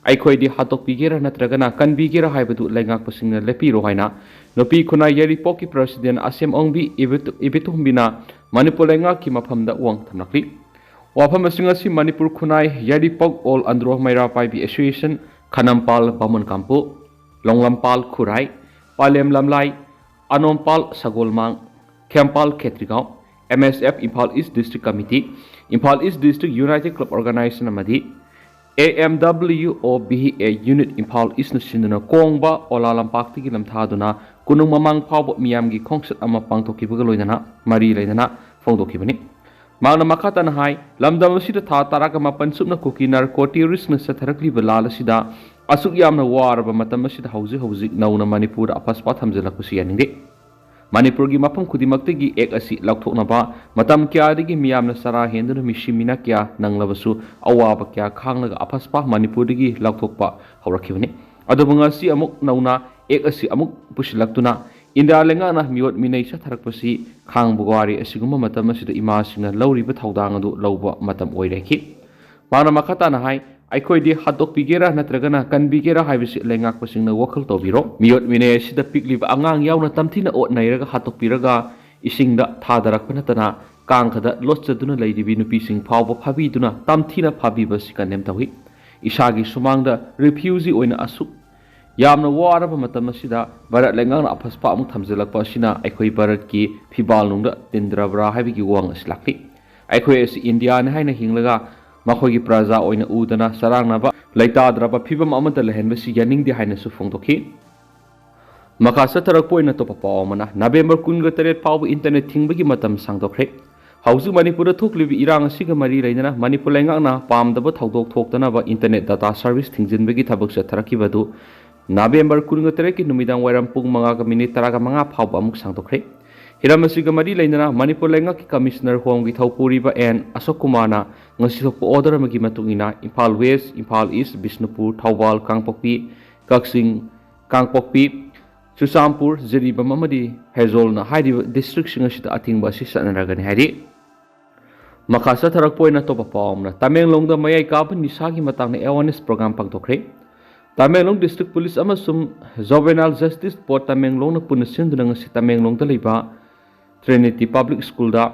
ꯑꯩꯈꯣꯏꯗꯤ ꯍꯥꯠꯇꯣꯛꯄꯤꯒꯦꯔꯥ ꯅꯠꯇ꯭ꯔꯒꯅ ꯀꯟꯕꯤꯒꯦꯔꯥ ꯍꯥꯏꯕꯗꯨ ꯂꯩꯉꯥꯛꯄꯁꯤꯡꯅ ꯂꯦꯞꯄꯤꯔꯣ ꯍꯥꯏꯅ ꯅꯨꯄꯤ ꯈꯨꯟꯅꯥꯏ ꯌꯥꯏꯔꯤꯄꯣꯛꯀꯤ ꯄ꯭ꯔꯁꯤꯗꯦꯟ ꯑꯁꯦꯝ ꯑꯣꯡꯕꯤ ꯏꯕꯦꯇꯣ-, ꯏꯕꯦꯇꯣꯝꯕꯤꯅ ꯃꯅꯤꯄꯨꯔ ꯂꯩꯉꯥꯛꯀꯤ ꯃꯐꯝꯗ ꯋꯥꯍꯪ ꯊꯝꯂꯛꯂꯤ꯫ ꯋꯥꯐꯝꯁꯤꯡ ꯑꯁꯤ ꯃꯅꯤꯄꯨꯔ ꯈꯨꯟꯅꯥꯏ ꯌꯥꯏꯔꯤꯄꯣꯛ ꯑꯣꯜ ꯑꯟꯗ꯭ꯔꯣ ꯃꯩꯔꯥ ꯄꯥꯏꯕꯤ ꯑꯦꯁꯣꯁꯤꯌꯦꯁꯟ, ꯈꯅꯝꯄꯥꯜ ꯕꯥꯃꯣꯟ ꯀꯥꯡꯄꯣꯛ, ꯂꯣꯡꯂꯝꯄꯥꯜ ꯈꯨꯔꯥꯏ, ꯄꯥꯂꯦꯝ ꯂꯝꯂꯥꯏ, ꯑꯅꯣꯝꯄꯥꯜ ꯁꯒꯣꯜꯃꯥꯡ, ꯈꯦꯝꯄꯥꯜ ꯈꯦꯇ꯭ꯔꯤꯒꯥꯎ, ꯑꯦꯝ ꯑꯦꯁ ꯑꯦꯐ ꯏꯝꯐꯥꯜ ꯏꯁ ꯗꯤꯁꯇ꯭ꯔꯤꯛ ꯀꯃꯤꯇꯤ, ꯏꯝꯐꯥꯜ ꯏꯁ ꯗꯤꯁꯇ꯭ꯔꯤꯛ ꯌꯨꯅꯥꯏꯇꯦꯗ ꯀ꯭ꯂꯕ ꯑꯣꯔꯒꯅꯥꯏꯖꯦꯁꯟ ꯑꯃꯗꯤ ꯑꯦ ꯑꯦꯝ ꯗꯕ꯭ꯂꯤꯎ ꯑꯣ ꯕꯤ ꯑꯦ ꯌꯨꯅꯤꯠ ꯏꯝꯐꯥꯜ ꯏꯁꯅ ꯁꯤꯟꯗꯨꯅ ꯀꯣꯡꯕ ꯑꯣꯂꯥ ꯂꯝꯄꯥꯛꯇꯒꯤ ꯂꯝꯊꯥꯗꯨꯅ ꯀꯣꯅꯨꯡ ꯃꯃꯥꯡ ꯐꯥꯎꯕ ꯃꯤꯌꯥꯝꯒꯤ ꯈꯣꯡꯆꯠ ꯑꯃ ꯄꯥꯡꯊꯣꯛꯈꯤꯕꯒ ꯂꯣꯏꯅꯅ ꯃꯔꯤ ꯂꯩꯅꯅ ꯐꯣꯡꯗꯣꯛꯈꯤꯕꯅꯤ꯫ ꯃꯍꯥꯛꯅ ꯃꯈꯥ ꯇꯥꯅ ꯍꯥꯏ, ꯂꯝꯗꯝ ꯑꯁꯤꯗ ꯊꯥ ꯇꯔꯥꯒ ꯃꯥꯄꯟ ꯁꯨꯞꯅ ꯀꯨꯀꯤ ꯅꯥꯔꯀꯣ ꯇꯦꯔꯣꯔꯤꯁ꯭ꯠꯅ ꯆꯠꯊꯔꯛꯂꯤꯕ ꯂꯥꯜ ꯑꯁꯤꯗ ꯑꯁꯨꯛ ꯌꯥꯝꯅ ꯋꯥꯔꯕ ꯃꯇꯝ ꯑꯁꯤꯗ ꯍꯧꯖꯤꯛ ꯍꯧꯖꯤꯛ ꯅꯧꯅ ꯃꯅꯤꯄꯨꯔꯗ ꯑꯐꯁꯄꯥ ꯊꯝꯖꯤꯜꯂꯛꯄꯁꯤ ꯌꯥꯅꯤꯡꯗꯦ꯫ ꯃꯅꯤꯄꯨꯔꯒꯤ ꯃꯐꯝ ꯈꯨꯗꯤꯡꯃꯛꯇꯒꯤ ꯑꯦꯛ ꯑꯁꯤ ꯂꯧꯊꯣꯛꯅꯕ ꯃꯇꯝ ꯀꯌꯥꯗꯒꯤ ꯃꯤꯌꯥꯝꯅ ꯆꯔꯥ ꯍꯦꯟꯗꯨꯅ ꯃꯤꯁꯤ ꯃꯤꯅꯥ ꯀꯌꯥ ꯅꯪꯂꯕꯁꯨ ꯑꯋꯥꯕ ꯀꯌꯥ ꯈꯥꯡꯂꯒ ꯑꯐꯁꯄꯥ ꯃꯅꯤꯄꯨꯔꯗꯒꯤ ꯂꯧꯊꯣꯛꯄ ꯍꯧꯔꯛꯈꯤꯕꯅꯤ꯫ ꯑꯗꯨꯕꯨ ꯉꯁꯤ ꯑꯃꯨꯛ ꯅꯧꯅ ꯑꯦꯛ ꯑꯁꯤ ꯑꯃꯨꯛ ꯄꯨꯁꯤꯜꯂꯛꯇꯨꯅ ꯏꯟꯗꯤꯌꯥ ꯂꯩꯉꯥꯛꯅ ꯃꯤꯑꯣꯠ ꯃꯤꯅꯩ ꯆꯠꯊꯔꯛꯄꯁꯤ ꯈꯥꯡꯕ ꯋꯥꯔꯦ꯫ ꯑꯁꯤꯒꯨꯝꯕ ꯃꯇꯝ ꯑꯁꯤꯗ ꯏꯃꯥꯁꯤꯡꯅ ꯂꯧꯔꯤꯕ ꯊꯧꯗꯥꯡ ꯑꯗꯨ ꯂꯧꯕ ꯃꯇꯝ ꯑꯣꯏꯔꯦ꯫ ꯃꯍꯥꯛꯅ ꯃꯈꯥ ꯇꯥꯅ ꯍꯥꯏ, ꯑꯩꯈꯣꯏꯗꯤ ꯍꯥꯠꯇꯣꯛꯄꯤꯒꯦꯔꯥ ꯅꯠꯇ꯭ꯔꯒꯅ ꯀꯟꯕꯤꯒꯦꯔꯥ ꯍꯥꯏꯕꯁꯤ ꯂꯩꯉꯥꯛꯄꯁꯤꯡꯅ ꯋꯥꯈꯜ ꯇꯧꯕꯤꯔꯣ꯫ ꯃꯤꯑꯣꯠ ꯃꯤꯅꯩ ꯑꯁꯤꯗ ꯄꯤꯛꯂꯤꯕ ꯑꯉꯥꯡ ꯌꯥꯎꯅ ꯇꯝꯊꯤꯅ ꯑꯣꯠ ꯅꯩꯔꯒ ꯍꯥꯠꯇꯣꯛꯄꯤꯔꯒ ꯏꯁꯤꯡꯗ ꯊꯥꯗꯔꯛꯄ ꯅꯠꯇꯅ ꯀꯥꯡꯈꯗ ꯂꯣꯠꯆꯗꯨꯅ ꯂꯩꯔꯤꯕꯤ ꯅꯨꯄꯤꯁꯤꯡ ꯐꯥꯎꯕ ꯐꯥꯕꯤꯗꯨꯅ ꯇꯝꯊꯤꯅ ꯐꯥꯕꯤꯕ ꯑꯁꯤ ꯀꯟꯗꯦꯝ ꯇꯧꯏ꯫ ꯏꯁꯥꯒꯤ ꯁꯨꯃꯥꯡꯗ ꯔꯤꯐ꯭ꯌꯨꯖꯤ ꯑꯣꯏꯅ ꯑꯁꯨꯛ ꯌꯥꯝꯅ ꯋꯥꯔꯕ ꯃꯇꯝ ꯑꯁꯤꯗ ꯚꯥꯔꯠ ꯂꯩꯉꯥꯛꯅ ꯑꯐꯁꯄꯥ ꯑꯃꯨꯛ ꯊꯝꯖꯤꯜꯂꯛꯄ ꯑꯁꯤꯅ ꯑꯩꯈꯣꯏ ꯚꯥꯔꯠꯀꯤ ꯐꯤꯕꯥꯜꯅꯨꯡꯗ ꯇꯤꯟꯗ꯭ꯔꯕ꯭ꯔꯥ ꯍꯥꯏꯕꯒꯤ ꯋꯥꯍꯪ ꯑꯁꯤ ꯂꯥꯛꯂꯤ꯫ ꯑꯩꯈꯣꯏ ꯑꯁꯤ ꯏꯟꯗꯤꯌꯥꯅꯤ ꯍꯥꯏꯅ ꯍꯤꯡꯂꯒ ꯃꯈꯣꯏꯒꯤ ꯄ꯭ꯔꯖꯥ ꯑꯣꯏꯅ ꯎꯗꯅ ꯆꯔꯥꯡꯅꯕ ꯂꯩꯇꯥꯗ꯭ꯔꯕ ꯐꯤꯕꯝ ꯑꯃꯗ ꯂꯩꯍꯟꯕꯁꯤ ꯌꯥꯅꯤꯡꯗꯦ ꯍꯥꯏꯅꯁꯨ ꯐꯣꯡꯗꯣꯛꯈꯤ꯫ ꯃꯈꯥ ꯆꯠꯊꯔꯛꯄ ꯑꯣꯏꯅ ꯑꯇꯣꯞꯄ ꯄꯥꯎ ꯑꯃꯅ, ꯅꯕꯦꯝꯕꯔ ꯀꯨꯟꯒ ꯇꯔꯦꯠ ꯐꯥꯎꯕ ꯏꯟꯇꯔꯅꯦꯠ ꯊꯤꯡꯕꯒꯤ ꯃꯇꯝ ꯁꯥꯡꯗꯣꯛꯈ꯭ꯔꯦ꯫ ꯍꯧꯖꯤꯛ ꯃꯅꯤꯄꯨꯔꯗ ꯊꯣꯛꯂꯤꯕ ꯏꯔꯥꯡ ꯑꯁꯤꯒ ꯃꯔꯤ ꯂꯩꯅꯅ ꯃꯅꯤꯄꯨꯔ ꯂꯩꯉꯥꯛꯅ ꯄꯥꯝꯗꯕ ꯊꯧꯗꯣꯛ ꯊꯣꯛꯇꯅꯕ internet data service ꯊꯤꯡꯖꯤꯟꯕꯒꯤ ꯊꯕꯛ ꯆꯠꯊꯔꯛꯈꯤꯕ ꯑꯗꯨ November ꯀꯨꯟꯒ ꯇꯔꯦꯠꯀꯤ ꯅꯨꯃꯤꯗꯥꯡ ꯋꯥꯏꯔꯝ ꯄꯨꯡ ꯃꯉꯥꯒ ꯃꯤꯅꯤꯠ ꯇꯔꯥꯒ ꯃꯉꯥ ꯐꯥꯎꯕ ꯑꯃꯨꯛ ꯁꯥꯡꯗꯣꯛꯈ꯭ꯔꯦ꯫ ꯍꯤꯔꯝ ꯑꯁꯤꯒ ꯃꯔꯤ ꯂꯩꯅꯅ ꯃꯅꯤꯄꯨꯔ ꯂꯩꯉꯥꯛꯀꯤ Commissioner Home ꯒꯤ ꯊꯧꯄꯨꯔꯤꯕ ꯑꯦꯟ ꯑꯁꯣꯛ ꯀꯨꯃꯥꯔꯅ ꯉꯁꯤ ꯊꯣꯛꯄ order ꯑꯃꯒꯤ ꯃꯇꯨꯡ ꯏꯟꯅ ꯏꯝꯐꯥꯜ West, ꯏꯝꯐꯥꯜ East, ꯕꯤꯁꯅꯨꯄꯨꯔ, ꯊꯧꯕꯥꯜ, ꯀꯥꯡꯄꯣꯛꯄꯤ, ꯀꯛꯆꯤꯡ, ꯀꯥꯡꯄꯣꯛꯄꯤ, ꯆꯨꯔꯆꯥꯟꯄꯨꯔ, ꯖꯤꯔꯤꯕꯥꯝ ꯑꯃꯗꯤ ꯍꯦꯖꯣꯜꯅ ꯍꯥꯏꯔꯤꯕ district ꯁꯤꯡ ꯑꯁꯤꯗ ꯑꯊꯤꯡꯕ ꯑꯁꯤ ꯆꯠꯅꯔꯒꯅꯤ ꯍꯥꯏꯔꯤ꯫ ꯃꯈꯥ ꯆꯠꯊꯔꯛꯄ ꯑꯣꯏꯅ ꯑꯇꯣꯞꯄ ꯄꯥꯎ ꯑꯃꯅ, ꯇꯃꯦꯡꯂꯣꯡꯗ ꯃꯌꯥꯏ ꯀꯥꯕ ꯅꯤꯁꯥꯒꯤ ꯃꯇꯥꯡꯗ awareness program ꯄꯥꯡꯊꯣꯛꯈ꯭ꯔꯦ꯫ Tamenglong District Police ꯑꯃꯁꯨꯡ Juvenile Justice Board ꯇꯃꯦꯡꯂꯣꯡꯅ ꯄꯨꯟꯅ ꯁꯤꯟꯗꯨꯅ ꯉꯁꯤ ꯇꯃꯦꯡꯂꯣꯡꯗ ꯂꯩꯕ Trinity Public School ꯗ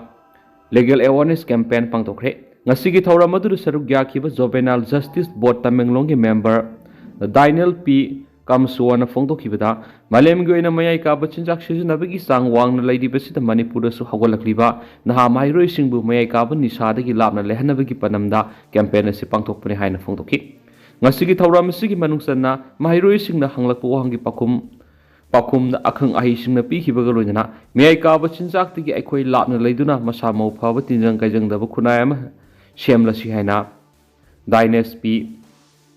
legal awareness campaign ꯄꯥꯡꯊꯣꯛꯈ꯭ꯔꯦ꯫ ꯉꯁꯤꯒꯤ ꯊꯧꯔꯝ ꯑꯗꯨꯗ ꯁꯔꯨꯛ ꯌꯥꯈꯤꯕ Juvenile Justice Board ꯇꯃꯦꯡꯂꯣꯡꯒꯤ member ꯗꯥꯏꯅꯦꯜ ꯄꯤ ꯀꯝꯁꯨꯋꯥꯅ ꯐꯣꯡꯗꯣꯛꯈꯤꯕꯗ, ꯃꯥꯂꯦꯝꯒꯤ ꯑꯣꯏꯅ ꯃꯌꯥꯏ ꯀꯥꯕ ꯆꯤꯟꯖꯥꯛ ꯁꯤꯖꯤꯟꯅꯕꯒꯤ ꯆꯥꯡ ꯋꯥꯡꯅ ꯂꯩꯔꯤꯕꯁꯤꯗ ꯃꯅꯤꯄꯨꯔꯗꯁꯨ ꯍꯧꯒꯠꯂꯛꯂꯤꯕ ꯅꯍꯥ ꯃꯍꯩꯔꯣꯏꯁꯤꯡꯕꯨ ꯃꯌꯥꯏ ꯀꯥꯕ ꯅꯤꯁꯥꯗꯒꯤ ꯂꯥꯞꯅ ꯂꯩꯍꯟꯅꯕꯒꯤ ꯄꯥꯟꯗꯝꯗ campaign ꯑꯁꯤ ꯄꯥꯡꯊꯣꯛꯄꯅꯤ ꯍꯥꯏꯅ ꯐꯣꯡꯗꯣꯛꯈꯤ꯫ ꯉꯁꯤꯒꯤ ꯊꯧꯔꯝ ꯑꯁꯤꯒꯤ ꯃꯅꯨꯡ ꯆꯟꯅ ꯃꯍꯩꯔꯣꯏꯁꯤꯡꯅ ꯍꯪꯂꯛꯄ ꯋꯥꯍꯪꯒꯤ ꯄꯥꯎꯈꯨꯝ ꯄꯥꯎꯈꯨꯝꯗ ꯑꯈꯪ ꯑꯍꯩꯁꯤꯡꯅ ꯄꯤꯈꯤꯕꯒ ꯂꯣꯏꯅꯅ ꯃꯌꯥꯏ ꯀꯥꯕ ꯆꯤꯟꯖꯥꯛꯇꯒꯤ ꯑꯩꯈꯣꯏ ꯂꯥꯞꯅ ꯂꯩꯗꯨꯅ ꯃꯁꯥ ꯃꯎ ꯐꯕ, ꯇꯤꯟꯖꯪ ꯀꯥꯏꯖꯪꯗꯕ ꯈꯨꯟꯅꯥꯏ ꯑꯃ ꯁꯦꯝꯂꯁꯤ ꯍꯥꯏꯅ ꯗꯥꯏꯅꯦꯁ ꯄꯤ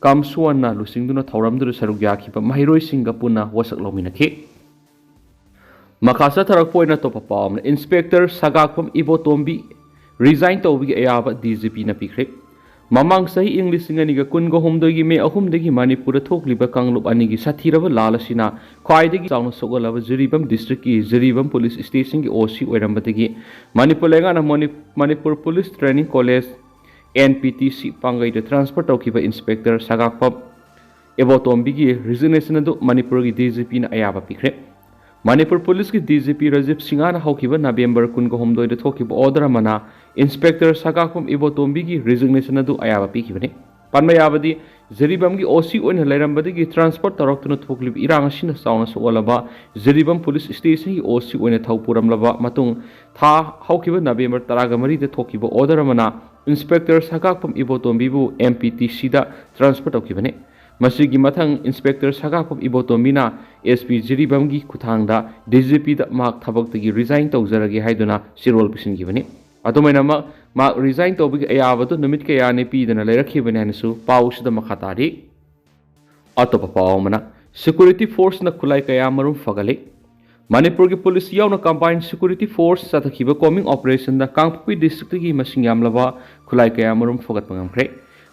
ꯀꯝꯁꯨꯋꯟꯅ ꯂꯨꯆꯤꯡꯗꯨꯅ ꯊꯧꯔꯝꯗꯨꯗ ꯁꯔꯨꯛ ꯌꯥꯈꯤꯕ ꯃꯍꯩꯔꯣꯏꯁꯤꯡꯒ ꯄꯨꯟꯅ ꯋꯥꯁꯛ ꯂꯧꯃꯤꯟꯅꯈꯤ꯫ ꯃꯈꯥ ꯆꯠꯊꯔꯛꯄ ꯑꯣꯏꯅ ꯑꯇꯣꯞꯄ ꯄꯥꯎ ꯑꯃꯅ, Inspector ꯁꯒꯥꯛꯄꯝ ꯏꯕꯣꯇꯣꯝꯕꯤ resign ꯇꯧꯕꯒꯤ ꯑꯌꯥꯕ ꯗꯤ ꯖꯤ ꯄꯤꯅ ꯄꯤꯈ꯭ꯔꯦ꯫ ꯃꯃꯥꯡ ꯆꯍꯤ ꯏꯪ ꯂꯤꯁꯤꯡ ꯑꯅꯤꯒ ꯀꯨꯟꯒ ꯍꯨꯝꯗꯣꯏꯒꯤ ꯃꯦ ꯑꯍꯨꯝꯗꯒꯤ ꯃꯅꯤꯄꯨꯔꯗ ꯊꯣꯛꯂꯤꯕ ꯀꯥꯡꯂꯨꯞ ꯑꯅꯤꯒꯤ ꯁꯥꯊꯤꯔꯕ ꯂꯥꯜ ꯑꯁꯤꯅ ꯈ꯭ꯋꯥꯏꯗꯒꯤ ꯆꯥꯎꯅ ꯁꯣꯛꯍꯜꯂꯕ ꯖꯤꯔꯤꯕꯥꯝ district ꯀꯤ ꯖꯤꯔꯤꯕꯥꯝ police station ꯒꯤ ꯑꯣ ꯁꯤ ꯑꯣꯏꯔꯝꯕꯗꯒꯤ ꯃꯅꯤꯄꯨꯔ ꯂꯩꯉꯥꯛꯅ Mani-, Manipur Police Training College, N P T C ꯄꯥꯡꯒꯩꯗ transfer ꯇꯧꯈꯤꯕ Inspector ꯁꯒꯥꯛꯄꯝ ꯏꯕꯣꯇꯣꯝꯕꯤꯒꯤ resignation ꯑꯗꯨ ꯃꯅꯤꯄꯨꯔꯒꯤ ꯗꯤ ꯖꯤ ꯄꯤꯅ ꯑꯌꯥꯕ ꯄꯤꯈ꯭ꯔꯦ꯫ ꯃꯅꯤꯄꯨꯔ Police ꯀꯤ ꯗꯤ ꯖꯤ ꯄꯤ ꯔꯥꯖꯤꯕ ꯁꯤꯡꯍꯅ ꯍꯧꯈꯤꯕ November ꯀꯨꯟꯒ ꯍꯨꯝꯗꯣꯏꯗ ꯊꯣꯛꯈꯤꯕ order ꯑꯃꯅ Inspector ꯁꯒꯥꯛꯄꯝ ꯏꯕꯣꯇꯣꯝꯕꯤꯒꯤ resignation ꯑꯗꯨ ꯑꯌꯥꯕ ꯄꯤꯈꯤꯕꯅꯤ꯫ ꯄꯟꯕ ꯌꯥꯕꯗꯤ, ꯖꯤꯔꯤꯕꯥꯝꯒꯤ ꯑꯣ ꯁꯤ ꯑꯣꯏꯅ ꯂꯩꯔꯝꯕꯗꯒꯤ transfer ꯇꯧꯔꯛꯇꯨꯅ ꯊꯣꯛꯂꯤꯕ ꯏꯔꯥꯡ ꯑꯁꯤꯅ ꯆꯥꯎꯅ ꯁꯣꯛꯍꯜꯂꯕ ꯖꯤꯔꯤꯕꯥꯝ police station ꯒꯤ ꯑꯣ ꯁꯤ ꯑꯣꯏꯅ ꯊꯧ ꯄꯨꯔꯝꯂꯕ ꯃꯇꯨꯡ, ꯊꯥ ꯍꯧꯈꯤꯕ November ꯇꯔꯥꯒ ꯃꯔꯤꯗ ꯊꯣꯛꯈꯤꯕ order ꯑꯃꯅ Inspector ꯁꯒꯥꯛꯄꯝ ꯏꯕꯣꯇꯣꯝꯕꯤꯕꯨ ꯑꯦꯝ ꯄꯤ ꯇꯤ ꯁꯤꯗ transfer ꯇꯧꯈꯤꯕꯅꯤ꯫ ꯃꯁꯤꯒꯤ ꯃꯊꯪ Inspector ꯁꯒꯥꯛꯄꯝ ꯏꯕꯣꯇꯣꯝꯕꯤꯅ ꯑꯦꯁ ꯄꯤ ꯖꯤꯔꯤꯕꯥꯝꯒꯤ ꯈꯨꯠꯊꯥꯡꯗ ꯗꯤ ꯖꯤ ꯄꯤꯗ ꯃꯍꯥꯛ ꯊꯕꯛꯇꯒꯤ resign ꯇꯧꯖꯔꯒꯦ ꯍꯥꯏꯗꯨꯅ ꯆꯦꯔꯣꯜ ꯄꯤꯁꯤꯟꯈꯤꯕꯅꯤ꯫ ꯑꯗꯨꯃꯥꯏꯅꯃꯛ ꯃꯍꯥꯛ ꯔꯤꯖꯥꯏꯟ ꯇꯧꯕꯒꯤ ꯑꯌꯥꯕꯗꯨ ꯅꯨꯃꯤꯠ ꯀꯌꯥꯅꯤ ꯄꯤꯗꯅ ꯂꯩꯔꯛꯈꯤꯕꯅꯤ ꯍꯥꯏꯅꯁꯨ ꯄꯥꯎꯁꯤꯗ ꯃꯈꯥ ꯇꯥꯔꯤ꯫ ꯑꯇꯣꯞꯄ ꯄꯥꯎ ꯑꯃꯅ, ꯁꯦꯀ꯭ꯌꯨꯔꯤꯇꯤ ꯐꯣꯔꯁꯅ ꯈꯨꯠꯂꯥꯏ ꯀꯌꯥ ꯃꯔꯨꯝ ꯐꯒꯠꯂꯤ꯫ ꯃꯅꯤꯄꯨꯔꯒꯤ ꯄꯨꯂꯤꯁ ꯌꯥꯎꯅ ꯀꯝꯕꯥꯏꯟ ꯁꯦꯀ꯭ꯌꯨꯔꯤꯇꯤ ꯐꯣꯔꯁ ꯆꯠꯊꯈꯤꯕ ꯀꯣꯃꯤꯡ ꯑꯣꯄꯔꯦꯁꯟꯗ ꯀꯥꯡꯄꯣꯛꯄꯤ ꯗꯤꯁꯇ꯭ꯔꯤꯛꯇꯒꯤ ꯃꯁꯤꯡ ꯌꯥꯝꯂꯕ ꯈꯨꯠꯂꯥꯏ ꯀꯌꯥ ꯃꯔꯨꯝ ꯐꯒꯠꯄ ꯉꯝꯈ꯭ꯔꯦ꯫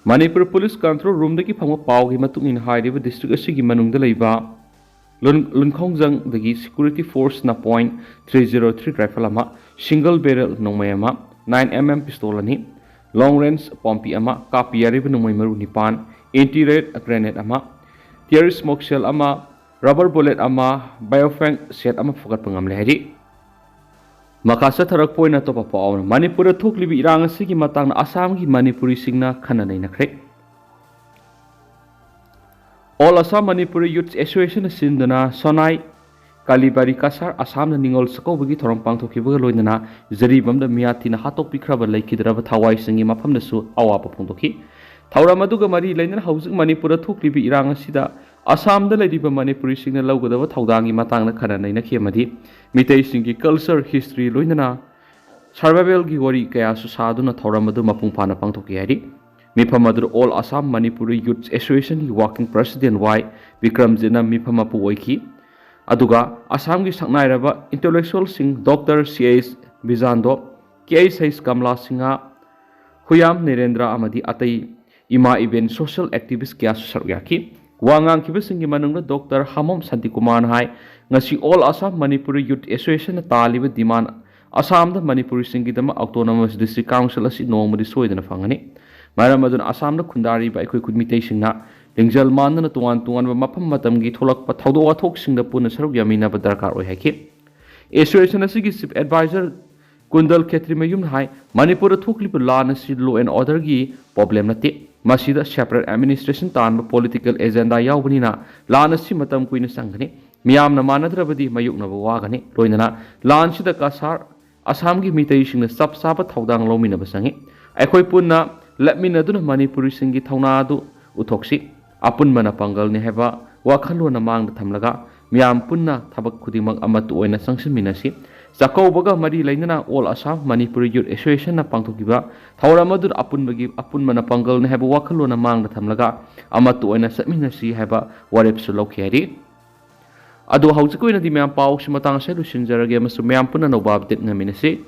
ꯃꯅꯤꯄꯨꯔ ꯄꯨꯂꯤꯁ ꯀꯟꯇ꯭ꯔꯣꯜ ꯔꯨꯝꯗꯒꯤ ꯐꯪꯕ ꯄꯥꯎꯒꯤ ꯃꯇꯨꯡ ꯏꯟꯅ, ꯍꯥꯏꯔꯤꯕ ꯗꯤꯁꯇ꯭ꯔꯤꯛ ꯑꯁꯤꯒꯤ ꯃꯅꯨꯡꯗ ꯂꯩꯕ ꯂꯨꯟ-, ꯂꯨꯟꯈꯣꯡꯖꯪꯗꯒꯤ ꯁꯦꯀ꯭ꯌꯨꯔꯤꯇꯤ ꯐꯣꯔꯁꯅ point three zero three rifle ꯑꯃ, ꯁꯤꯡꯒꯜ ꯕꯦꯔꯦꯜ ꯅꯣꯡꯃꯩ ꯑꯃ, ꯅꯥꯏꯟ ꯑꯦꯝ ꯑꯦꯝ ꯄꯤꯁꯇꯣꯜ ꯑꯅꯤ, ꯂꯣꯡ ꯔꯦꯟꯖ ꯄꯣꯝꯄꯤ ꯑꯃ, ꯀꯥꯞꯄ ꯌꯥꯔꯤꯕ ꯅꯣꯡꯃꯩ ꯃꯔꯨ ꯅꯤꯄꯥꯟ, ꯑꯦꯟꯇꯤ ꯔꯦꯠ ꯒ꯭ꯔꯦꯅꯦꯗ ꯑꯃ, ꯇꯤꯌꯔ ꯁ꯭ꯃꯣꯛ ꯁꯦꯜ ꯑꯃ, ꯔꯕꯔ ꯕꯨꯂꯦꯠ ꯑꯃ, ꯕꯥꯏꯑꯣꯐꯦꯡ ꯁꯦꯠ ꯑꯃ ꯐꯒꯠꯄ ꯉꯝꯂꯦ ꯍꯥꯏꯔꯤ꯫ ꯃꯈꯥ ꯆꯠꯊꯔꯛꯄ ꯑꯣꯏꯅ ꯑꯇꯣꯞꯄ ꯄꯥꯎ ꯑꯃꯅ, ꯃꯅꯤꯄꯨꯔꯗ ꯊꯣꯛꯂꯤꯕ ꯏꯔꯥꯡ ꯑꯁꯤꯒꯤ ꯃꯇꯥꯡꯗ ꯑꯁꯥꯝꯒꯤ ꯃꯅꯤꯄꯨꯔꯤꯁꯤꯡꯅ ꯈꯟꯅ ꯅꯩꯅꯈ꯭ꯔꯦ꯫ ꯑꯣꯜ ꯑꯁꯥꯝ ꯃꯅꯤꯄꯨꯔꯤ ꯌꯨꯠ ꯑꯦꯁꯣꯁꯤꯌꯦꯁꯟꯅ ꯁꯤꯟꯗꯨꯅ ꯁꯣꯅꯥꯏ ꯀꯥꯂꯤꯕꯥꯔꯤ ꯀꯁꯥꯔ ꯑꯁꯥꯝꯗ ꯅꯤꯉꯣꯜ ꯆꯥꯛꯀꯧꯕꯒꯤ ꯊꯧꯔꯝ ꯄꯥꯡꯊꯣꯛꯈꯤꯕꯒ ꯂꯣꯏꯅꯅ ꯖꯤꯔꯤꯕꯥꯝꯗ ꯃꯤꯌꯥꯊꯤꯅ ꯍꯥꯠꯇꯣꯛꯄꯤꯈ꯭ꯔꯕ ꯂꯩꯈꯤꯗ꯭ꯔꯕ ꯊꯋꯥꯏꯁꯤꯡꯒꯤ ꯃꯐꯝꯗꯁꯨ ꯑꯋꯥꯕ ꯐꯣꯡꯗꯣꯛꯈꯤ꯫ ꯊꯧꯔꯝ ꯑꯗꯨꯒ ꯃꯔꯤ ꯂꯩꯅꯅ ꯍꯧꯖꯤꯛ ꯃꯅꯤꯄꯨꯔꯗ ꯊꯣꯛꯂꯤꯕ ꯏꯔꯥꯡ ꯑꯁꯤꯗ ꯑꯁꯥꯝꯗ ꯂꯩꯔꯤꯕ ꯃꯅꯤꯄꯨꯔꯤꯁꯤꯡꯅ ꯂꯧꯒꯗꯕ ꯊꯧꯗꯥꯡꯒꯤ ꯃꯇꯥꯡꯗ ꯈꯟꯅ ꯅꯩꯅꯈꯤ ꯑꯃꯗꯤ ꯃꯤꯇꯩꯁꯤꯡꯒꯤ ꯀꯜꯆꯔ, ꯍꯤꯁꯇ꯭ꯔꯤ ꯂꯣꯏꯅꯅ ꯁꯔꯚꯥꯏꯚꯦꯜꯒꯤ ꯋꯥꯔꯤ ꯀꯌꯥꯁꯨ ꯁꯥꯗꯨꯅ ꯊꯧꯔꯝ ꯑꯗꯨ ꯃꯄꯨꯡ ꯐꯥꯅ ꯄꯥꯡꯊꯣꯛꯈꯤ ꯍꯥꯏꯔꯤ꯫ ꯃꯤꯐꯝ ꯑꯗꯨꯗ ꯑꯣꯜ ꯑꯁꯥꯝ ꯃꯅꯤꯄꯨꯔꯤ ꯌꯨꯠ ꯑꯦꯁꯣꯁꯤꯌꯦꯁꯟꯒꯤ ꯋꯥꯔꯀꯤꯡ ꯄ꯭ꯔꯁꯤꯗꯦꯟ ꯋꯥꯏ ꯕꯤꯀ꯭ꯔꯝꯖꯤꯠꯅ ꯃꯤꯐꯝ ꯃꯄꯨ ꯑꯣꯏꯈꯤ꯫ ꯑꯗꯨꯒ ꯑꯁꯥꯝꯒꯤ ꯁꯛꯅꯥꯏꯔꯕ ꯏꯟꯇꯦꯂꯦꯛꯆꯨꯋꯦꯜꯁꯤꯡ ꯗꯣꯛꯇꯔ ꯁꯤ ꯑꯩꯆ ꯕꯤꯖꯥꯟꯗꯣ, ꯀꯦ ꯑꯩꯆ ꯑꯩꯆ ꯀꯃꯂꯥ ꯁꯤꯡꯍ, ꯍꯨꯌꯥꯝ ꯅꯔꯦꯟꯗ꯭ꯔ ꯑꯃꯗꯤ ꯑꯇꯩ ꯏꯃꯥ ꯏꯕꯦꯟ ꯁꯣꯁꯤꯌꯦꯜ ꯑꯦꯛꯇꯤꯚꯤꯁ꯭ꯠ ꯀꯌꯥꯁꯨ ꯁꯔꯨꯛ ꯌꯥꯈꯤ꯫ ꯋꯥ ꯉꯥꯡꯈꯤꯕꯁꯤꯡꯒꯤ ꯃꯅꯨꯡꯗ ꯗꯣꯛꯇꯔ ꯍꯥꯃꯣꯝ ꯁꯥꯟꯇꯤꯀꯨꯃꯥꯔꯅ ꯍꯥꯏ, ꯉꯁꯤ ꯑꯣꯜ ꯑꯁꯥꯝ ꯃꯅꯤꯄꯨꯔꯤ ꯌꯨꯠ ꯑꯦꯁꯣꯁꯤꯌꯦꯁꯟꯅ ꯇꯥꯜꯂꯤꯕ ꯗꯤꯃꯥꯟ ꯑꯁꯥꯝꯗ ꯃꯅꯤꯄꯨꯔꯤꯁꯤꯡꯒꯤꯗꯃꯛ ꯑꯣꯇꯣꯅꯣꯃꯁ ꯗꯤꯁꯇ꯭ꯔꯤꯛ ꯀꯥꯎꯟꯁꯤꯜ ꯑꯁꯤ ꯅꯣꯡꯃꯗꯤ ꯁꯣꯏꯗꯅ ꯐꯪꯒꯅꯤ꯫ ꯃꯔꯝ ꯑꯗꯨꯅ ꯑꯁꯥꯝꯗ ꯈꯨꯟꯗꯥꯔꯤꯕ ꯑꯩꯈꯣꯏ ꯈꯨꯟ ꯃꯤꯇꯩꯁꯤꯡꯅ ꯂꯤꯡꯖꯦꯜ ꯃꯥꯟꯅꯅ ꯇꯣꯉꯥꯟ ꯇꯣꯉꯥꯟꯕ ꯃꯐꯝ ꯃꯇꯝꯒꯤ ꯊꯣꯛꯂꯛꯄ ꯊꯧꯗꯣꯛ ꯋꯥꯊꯣꯛꯁꯤꯡꯗ ꯄꯨꯟꯅ ꯁꯔꯨꯛ ꯌꯥꯃꯤꯟꯅꯕ ꯗꯔꯀꯥꯔ ꯑꯣꯏ ꯍꯥꯏꯈꯤ꯫ ꯑꯦꯁꯣꯁꯤꯌꯦꯁꯟ ꯑꯁꯤꯒꯤ ꯆꯤꯐ ꯑꯦꯗꯚꯥꯏꯖꯔ ꯀꯨꯟꯗꯜ ꯈꯦꯇ꯭ꯔꯤꯃꯌꯨꯝꯅ ꯍꯥꯏ, ꯃꯅꯤꯄꯨꯔꯗ ꯊꯣꯛꯂꯤꯕ ꯂꯥꯟ ꯑꯁꯤ ꯂꯣ ꯑꯦꯟ ꯑꯣꯔꯗꯔꯒꯤ ꯄ꯭ꯔꯣꯕ꯭ꯂꯦꯝ ꯅꯠꯇꯦ꯫ ꯃꯁꯤꯗ ꯁꯦꯄꯔꯦꯠ ꯑꯦꯗꯃꯤꯅꯤꯁꯇ꯭ꯔꯦꯁꯟ ꯇꯥꯟꯕ ꯄꯣꯂꯤꯇꯤꯀꯦꯜ ꯑꯦꯖꯦꯟꯗꯥ ꯌꯥꯎꯕꯅꯤꯅ ꯂꯥꯟ ꯑꯁꯤ ꯃꯇꯝ ꯀꯨꯏꯅ ꯆꯪꯒꯅꯤ꯫ ꯃꯤꯌꯥꯝꯅ ꯃꯥꯟꯅꯗ꯭ꯔꯕꯗꯤ ꯃꯥꯌꯣꯛꯅꯕ ꯋꯥꯒꯅꯤ꯫ ꯂꯣꯏꯅꯅ ꯂꯥꯟꯁꯤꯗ ꯀꯁꯥꯔ ꯑꯁꯥꯝꯒꯤ ꯃꯤꯇꯩꯁꯤꯡꯅ ꯆꯞ ꯆꯥꯕ ꯊꯧꯗꯥꯡ ꯂꯧꯃꯤꯟꯅꯕ ꯆꯪꯏ꯫ ꯑꯩꯈꯣꯏ ꯄꯨꯟꯅ ꯂꯦꯞꯃꯤꯟꯅꯗꯨꯅ ꯃꯅꯤꯄꯨꯔꯤꯁꯤꯡꯒꯤ ꯊꯧꯅꯥ ꯑꯗꯨ ꯎꯠꯊꯣꯛꯁꯤ꯫ ꯑꯄꯨꯟꯕꯅ ꯄꯥꯡꯒꯜꯅꯤ ꯍꯥꯏꯕ ꯋꯥꯈꯜꯂꯣꯟ ꯑꯃ ꯃꯥꯡꯗ ꯊꯝꯂꯒ ꯃꯤꯌꯥꯝ ꯄꯨꯟꯅ ꯊꯕꯛ ꯈꯨꯗꯤꯡꯃꯛ ꯑꯃꯠꯇ ꯑꯣꯏꯅ ꯆꯪꯁꯤꯟꯃꯤꯟꯅꯁꯤ꯫ ꯆꯥꯛꯀꯧꯕꯒ ꯃꯔꯤ ꯂꯩꯅꯅ All Assam Manipuri Youth Association ꯅ ꯄꯥꯡꯊꯣꯛꯈꯤꯕ ꯊꯧꯔꯝ ꯑꯗꯨꯗ ꯑꯄꯨꯟꯕꯒꯤ, ꯑꯄꯨꯟꯕꯅ ꯄꯥꯡꯒꯜꯅꯤ ꯍꯥꯏꯕ ꯋꯥꯈꯜꯂꯣꯟ ꯑꯃ ꯃꯥꯡꯗ ꯊꯝꯂꯒ ꯑꯃꯠꯇ ꯑꯣꯏꯅ ꯆꯠꯃꯤꯟꯅꯁꯤ ꯍꯥꯏꯕ ꯋꯥꯔꯦꯞꯁꯨ ꯂꯧꯈꯤ ꯍꯥꯏꯔꯤ꯫ ꯑꯗꯣ ꯍꯧꯖꯤꯛꯀꯤ ꯑꯣꯏꯅꯗꯤ ꯃꯌꯥꯝ ꯄꯥꯎꯁꯤ ꯃꯇꯥꯡ ꯑꯁꯤꯗ ꯂꯣꯏꯁꯤꯟꯖꯔꯒꯦ ꯑꯃꯁꯨꯡ ꯃꯌꯥꯝ ꯄꯨꯟꯅ ꯑꯅꯧꯕ update ꯉꯥꯏꯃꯤꯟꯅꯁꯤ꯫